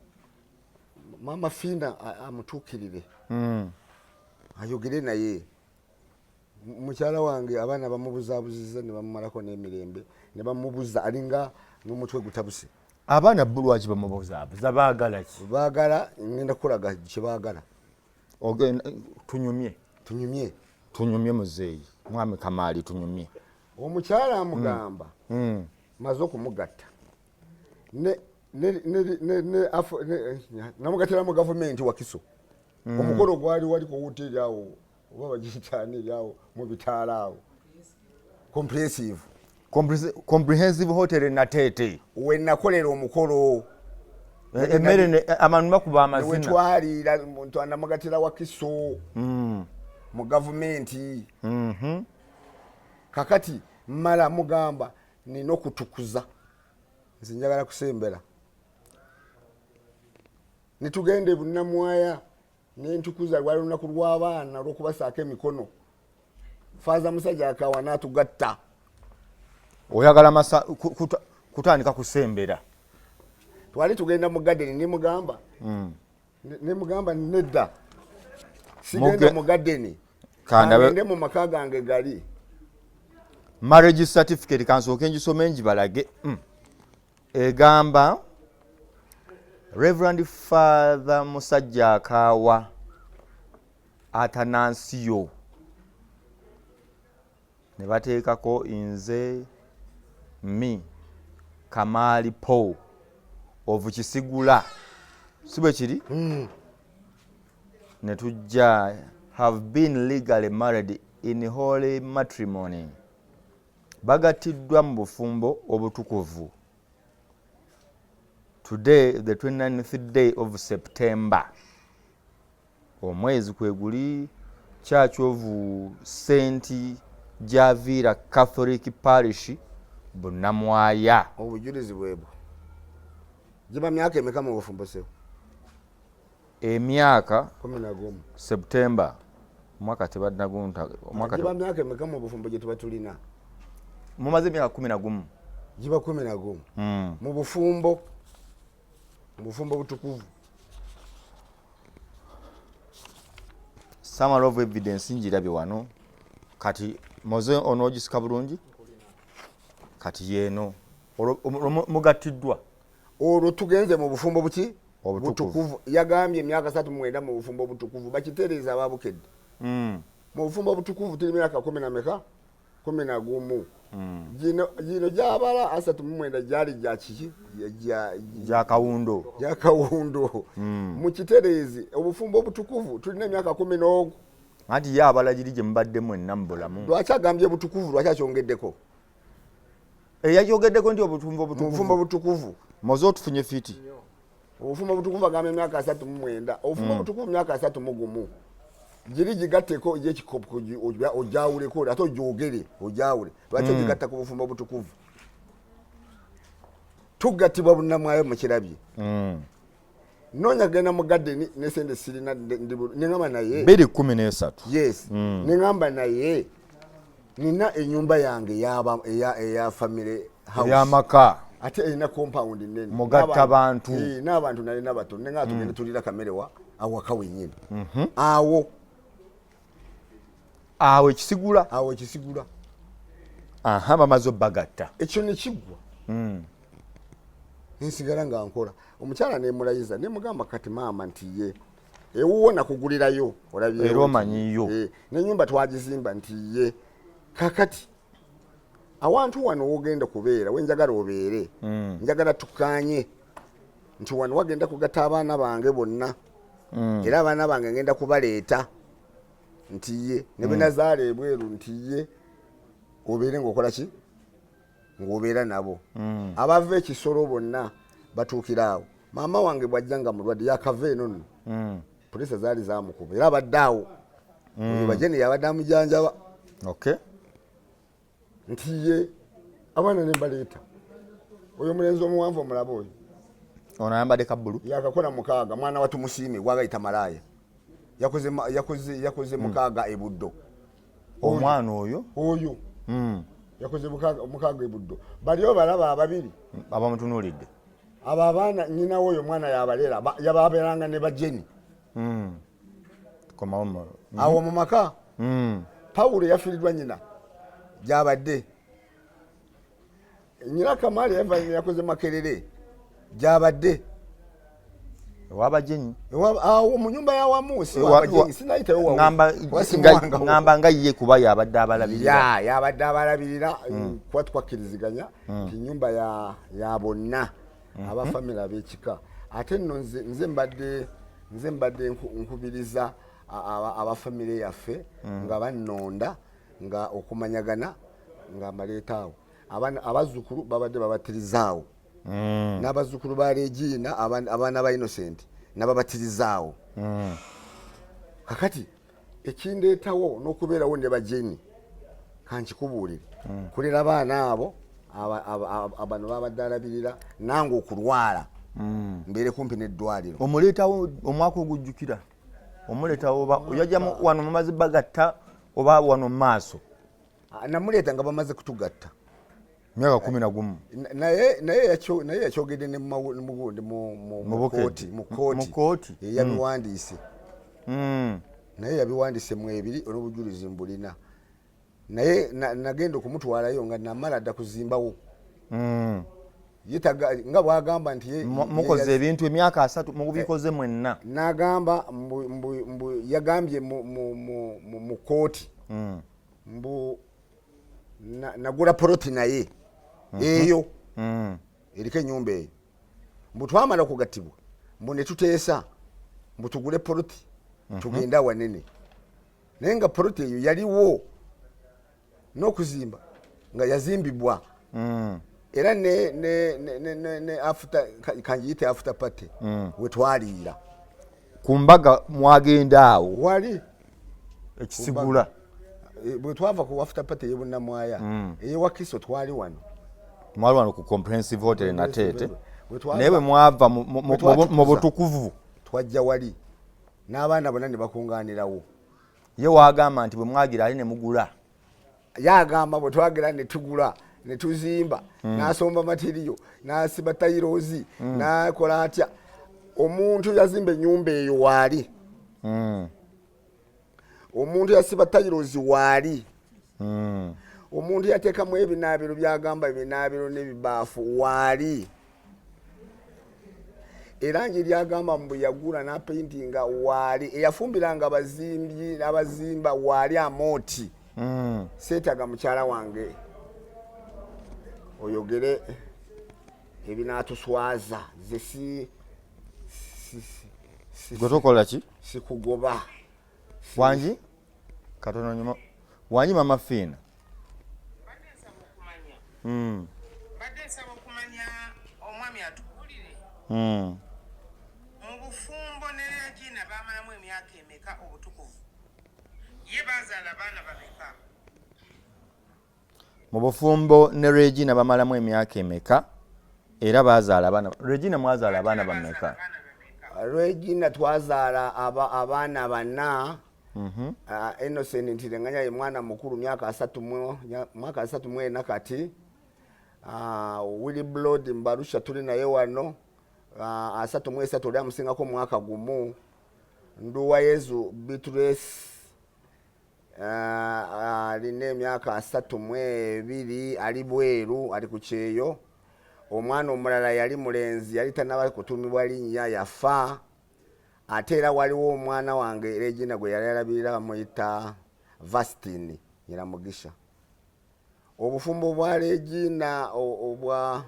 Mama Fiina amutuukirire, ayogere naye. Mukyala wange abaana bamubuzaabuziza ne bamumalako n'emirembe ne bamubuza, alinga n'omutwe gutabuse. Abaana bo lwaki bamubuzaabuza? Baagala ki? Baagala, ngenda kukulaga kyebaagala. Tunyumye. Tunyumye. Tunyumye muzeeyi, mwami Kamaali, tunyumye. Omukyala amugamba, maze okumugatta namugattira mu gavumenti Wakiso. Omukolo gwali wali ku woteri awo, oba bagiyitaani eri awo mu bitaala awo, Comprehensive. Comprehensive Hotel Nateete. Wenakolera omukolo. Emmere, abantu bakuba amazina. Wetwaliira muntu, namugattira Wakiso mu gavumenti. Kakati mmala mugamba nina okutukuza, nze njagala kusembera. Netugenda ebunamwaya nentukuza, lwali lunaku lw'abaana olwokubasaako emikono. Faaza Musajja Akawa n'atugatta. Oyagala masa kutandika kusembera. Twali tugenda mu gadeni, nemugamba, nemugamba nedda, sigenda mu gadeni, kangende mu maka gange gali. Marriage certificate kansooke ngisome ngibalage. Egamba Reverend Father Musajja Akaawa Atanansiyo, ne bateekako nze, me Kamaali Paul of Kisigula, si bwe kiri? Ne tujja, have been legally married in holy matrimony, bagattiddwa mu bufumbo obutukuvu, today the 29th day of September, omwezi kwe guli, Church of St Javira Catholic Parish, Bunamwaya. Obujulizi bwebwo. Giba myaka emeka mu bufumbo, sebo? Emyaka 11. September omwaka tebanagunta omwaka. Giba myaka emeka mu bufumbo gye tuba tulina? Mumaze emyaka 11. Giba 11 mu bufumbo butukuvu. Summary of evidence ngirabye wano. Kati moze onoogisika bulungi. Kati yeeno. Olwo mugattiddwa. Olwo tugenze mu bufumbo buki? Obutukuvu. Butukuvu. Yagambye emyaka 39 mu bufumbo obutukuvu. Bakitereeza ababukedde. Mu bufumbo obutukuvu tuli myaka kumi na meka? 11. Gino gyabala 39 gyali gya kiki? Gyakawundo. Gyakawundo. Mu kitereezi obufumbo obutukuvu tulina emyaka kumi n'ogu. Anti ye abala giri gye mubadde mwenna mu bulamu. Lwaki agambye butukuvu? Lwaki akyongeddeko? Yakyogeddeko nti obufumbo mu bufumbo obutukuvu. Butukuvu. Moze otufunye fiti. Obufumbo obutukuvu agamba emyaka 39. Obufumbo obutukuvu myaka 31. Giri gigatteko egyekikopo, ojawuleko, ate ogyogere ojawule. Lwaki ogigatta ku bufumbo obutukuvu? Tugattibwa Bunnamwayo, mukirabye. Noonya kugenda mu gadeni nesente sirina, neŋamba naye 213. Yes, neŋamba naye nina enyumba yange eya family house. Ey'amaka. Ate erina compound nene. Mugatta bantu. N'abantu nalina batono, nenga tugende tulira kamere wa awaka wenyini awo. Awo ekisigula. Awo ekisigula. Aha, bamaze obbagatta. Ekyo nekiggwa, nensigala nga nkola. Omukyala nemulayiza, nemugamba kati maama nti ye ewuwo nakugulirayo, olabyewo Era nti- omanyiyo. N'enyumba twagizimba nti ye kakati awantu wano wogenda kubeera wenjagala obeere, njagala tukanye nti wano wagenda kugatta abaana bange bonna, era abaana bange ngenda kubaleeta nti ye ne bwenazaala ebweru nti ye obeere ngaokola ki, ng'obeera nabo. Abava ekisolo bonna batuukira awo. Maama wange bwajja nga mulwadde, yakava eno nno, poliisi zaali zamukuba, era abadde awo oyo bajene yabadde amujanjaba. Nti ye abaana ne mbaleeta. Oyo omulenzi omuwanvu omulaba oyo? Ono ayambadde kabbulu. Yakakola 6, mwana wa Tumusiime gwagayita malaaya. Yakoze 6 ebuddo. Omwana oyo? Oyo yakoze 6 ebuddo. Bali obalaba ababiri? Abamutunuulidde. Abo abaana nyina woyo omwana yabalera, yababeranga ne bajeni. Komawo awo mu maka. Pawulo yafiiriddwa nyina, gyabadde nyina. Kamali yakoze Makerere, gyabadde. Ewabagenyi. Awo mu nyumba yawamu siwabagenyi, sinayitayo waŋŋamba nga ye kuba yabadde abalabirira. Ya yabadde abalabirira, kuba twakkiriziganya nti nyumba ya bonna abafamily ab'ekika. Ate nno nze mbadde nkubiriza abafamire yaffe nga bannonda nga okumanyagana nga mbaleetaawo. Abazzukulu babadde babatirizaawo, n'abazzukulu ba Regina, abaana ba Innocent n'ababatirizaawo. Kakati ekindeetawo n'okubeerawo ne bajeni, kankikubuulire, kulera baana abo bano babadde alabirira, nange okulwala mbeere kumpi n'eddwaliro. Omuleetawo omwaka ogujjukira omuleetawo oba oyajjamu wano mumaze bagatta oba wano mu maaso? Namuleeta nga bamaze kutugatta. Myaka 11. Naye yakyogedde ne mugundi Mu mu Bukedde. kooti, mu kooti. Mu kooti. Yabiwandiise. Naye yabiwandiise mu ebiri, olw'obujulizi mbulina. Naye nagenda okumutwalayo nga namala dda kuzimbawo. Nga bwagamba nti Mukoze ebintu emyaka 30 mubikoze mwenna. N'agamba mbu yagambye mu kooti mbu nagula poloti naye eyo eriko ennyumba eyo, mbu twamala okugattibwa, mbu ne tuteesa mbu tugule poloti tugende awanene, naye nga poloti eyo yaliwo n'okuzimba nga yazimbibwa. Era ne after kanjiyite after party wetwaliira ku mbaga mwagenda awo wali ekisigula. Bwe twava ku after party ey'ebunnamwaya eyewakiso, twali wano. Mwali wano ku Comprehensive Hotel Nateete. Bwe twava- Naye bwe mwava bwe twatukuza. mu butukuvu, twajja wali n'abaana bonna ne bakungaanirawo. Ye waagamba nti bwe mwagira ali ne mugula. Yagamba bwe twagira ne tugula ne tuzimba, n'asomba material, n'asiba tiles, n'akola atya. Omuntu yazimba ennyumba eyo waali, omuntu yasiba tiles waali, omuntu yateekamu ebinaabiro byagamba ebinaabiro n'ebibaafu waali, era ngiryagamba mbu yagula n'apaintinga waali, eyafumbiranga abazimbi abazimba waali amooti. Seetaga mukyala wange oyogere ebinatuswaza, ze si Gwe tokola ki? Sikugoba. Wangi katono nyuma, wangi mama Fiina. Mbadde nsaba okumanya, mbadde nsaba okumanya omwami atubuulire mu bufumbo ne Regina baamalamu emyaka emeka obutukuvu, ye baazaala abaana bameka? Mu bufumbo ne Regina bamalamu emyaka emeka, era bazaala abaana? Regina mwazaala abaana bameka? Abaana bameka? Regina twazaala abaana bana. Innocent Ntirenganya ye mwana mukulu, myaka mwaka 34 kati. Willy Blood Mbarusha tuli naye wano, 33, oli amusingako mwaka gumu. Nduwa Yezu Beatrice alina emyaka 32, ali bweru, ali ku kyeyo. Omwana omulala yali mulenzi, yali tanaba kutumibwa linnya, yafa. Ate era waliwo omwana wange Regina gwe yali alabirira, bamuyita Vastin Nyiramugisha. Obufumbo bwa Regina obwa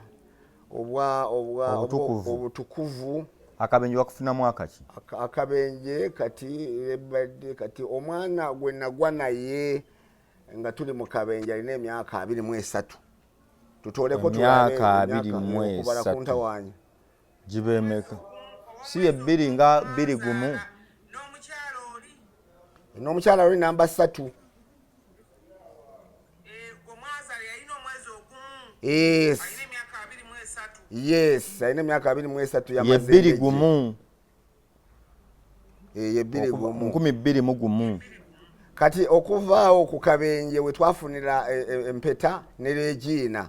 obwa obwa Obutukuvu. Obutukuvu. Akabenje wakufunamu akaki? Akabenje kati ebadde kati omwana gwe nagwa naye nga tuli mu kabenje alina emyaka 23, tutoleko. Emyaka 23. Okubala kuntawaanya. Giba emeka? Si ye bbiri nga bbiri gumu? N'omukyalo oli? N'omukyala oli namba 3. Gwe mwazaala yalina omwezi ogumu? Yes. Alina emyaka 23? Yes, alina emyaka 23. Ye yamaze bbiri endegi. gumu. Eh, ye bbiri gumu. 2001. Kati okuvaawo ku kabenje we twafunira empeta ne Regina,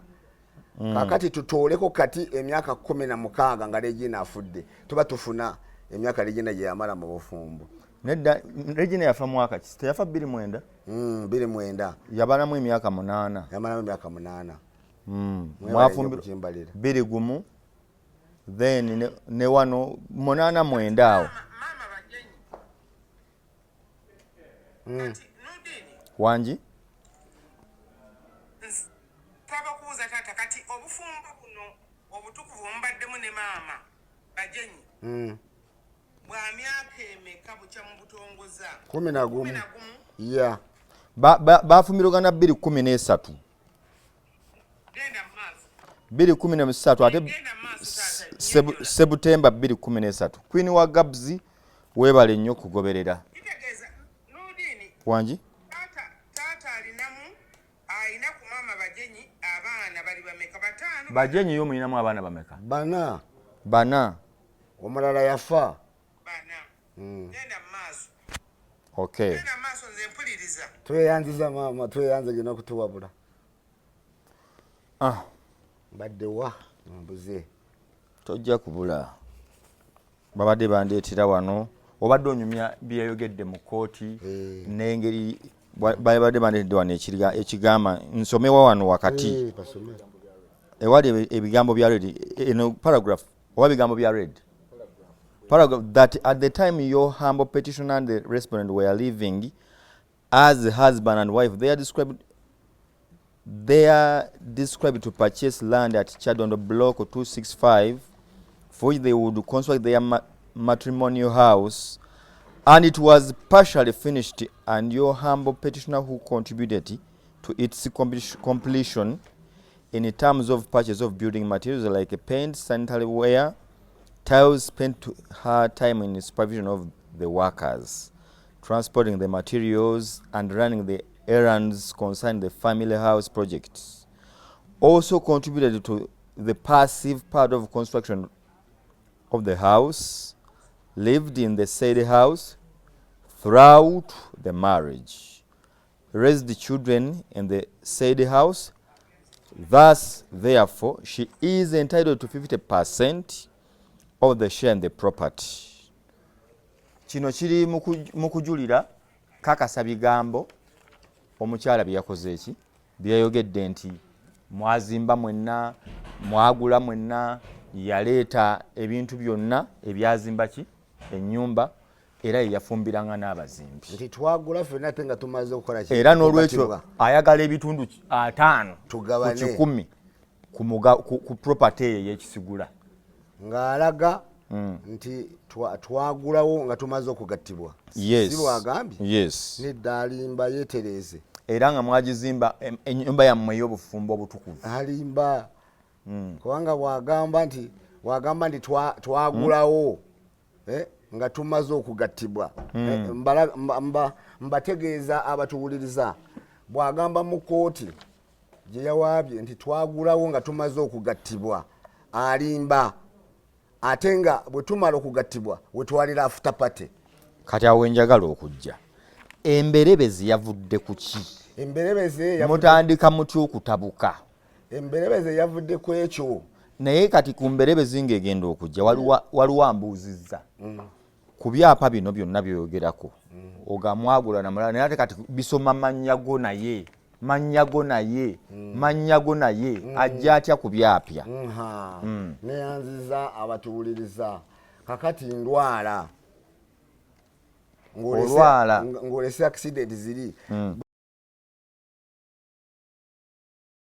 kakati tutooleko kati emyaka 16 nga Regina afudde, tuba tufuna emyaka Regina gye yamala mu bufumbo. Nedda, Regina yafa mwaka ki? Teyafa 2009? 2009. Yabalamu emyaka 8. Yamalamu emyaka 8. Mwebale Mwafumbirwa okukimbalira. 2 1. Then ne wano 89 awo. Maama Bagenyi. Kati Nudini, Wangi. Nsaba okubuuza taata, kati obufumbo buno obutukuvu mubaddemu ne maama Bagenyi bwa myaka emeka bukya mu butongoza? 11. 11. Ya. Bafumbirwagana 213. Genda mu maaso. 213 ate. Genda mu maaso, taata. Sebutemba 213. Queen wa Gabs, weebale nnyo kugoberera. Kitegeeza Nudini, Wangi. taata alinamu, alina ku maama Bagenyi abaana bali bameka? Bataano? Bagenyi yo mulinamu abaana bameka? Bana. Bana. Omulala yafa. Bana. Genda mu maaso. Okay. Genda mu maaso, nze mpuliriza. Tweyanziza maama, tweyanze gena okutuwabula. Ah. Mbadde wa mbuze. Tojja kubula, babadde bandeetera wano, obadde onyumya byeyayogedde mu kooti. Eh. N'engeri babadde bandeetedde wano ekigamba nsomewa wano wakati. Eh, basome. Ewali ebigambo bya red, eno paragraph oba bigambo bya red paragraph, that at the time your humble petitioner and the respondent were living as husband and wife, they are described to purchase land at Kyadondo Block 265, for which they would construct their matrimonial house, and it was partially finished, and your humble petitioner who contributed to its completion in terms of purchase of building materials like paint, sanitary ware, tiles, spent her time in supervision of the workers, transporting the materials and running the errands concerning the family house project. Also contributed to the passive part of construction of the house, lived in the said house throughout the marriage, raised the children in the said house. Thus, therefore, she is entitled to 50% of the share in the property. Kino kiri mu kujulira kakasa bigambo omukyala bye yakoze, eki byeyayogedde nti mwazimba mwenna, mwagula mwenna, yaleeta ebintu byonna ebyazimba ki ennyumba, era ye yafumbiranga n'abazimbi. Nti twagula ffenna ate nga tumaze okukola ki? Era n'olwekyo Kugatibwa. Ayagala ebitundu 50 ku Tugabane. 100 ku property eyo ey'ekisigula. Ng'alaga nti twagulawo nga tumaze okugattibwa. Yes. Si bwagambye? Yes. Nedda, alimba, yeetereeze. Era nga mwagizimba ennyumba yammwe ey'obufumbo obutukuvu. Alimba, kubanga bwagamba nti twagulawo nga tumaze okugattibwa. Mbategeeza abatuwuliriza, bwagamba mu kooti gye yawaabye nti twagulawo nga tumaze okugattibwa, alimba, ate nga bwe tumala okugattibwa wetwalira after party. Kati awo enjagala okujja, emberebezi yavudde ku ki? Emberebezi Mutandika mutya okutabuka? Emberebezi yavudde ku ekyo. Naye kati ku mberebezi ng'egenda okujja, waliwo ambuuzizza ku byapa bino byonna byoyogerako, ogamwagula namulala, naye ate kati bisoma mannya go, naye mannya go, naye mannya go, naye ajja atya ku byapya? Nha, neyanziza abatuwuliriza. Kakati ndwala. Olwala. Ng'olese accident ziri.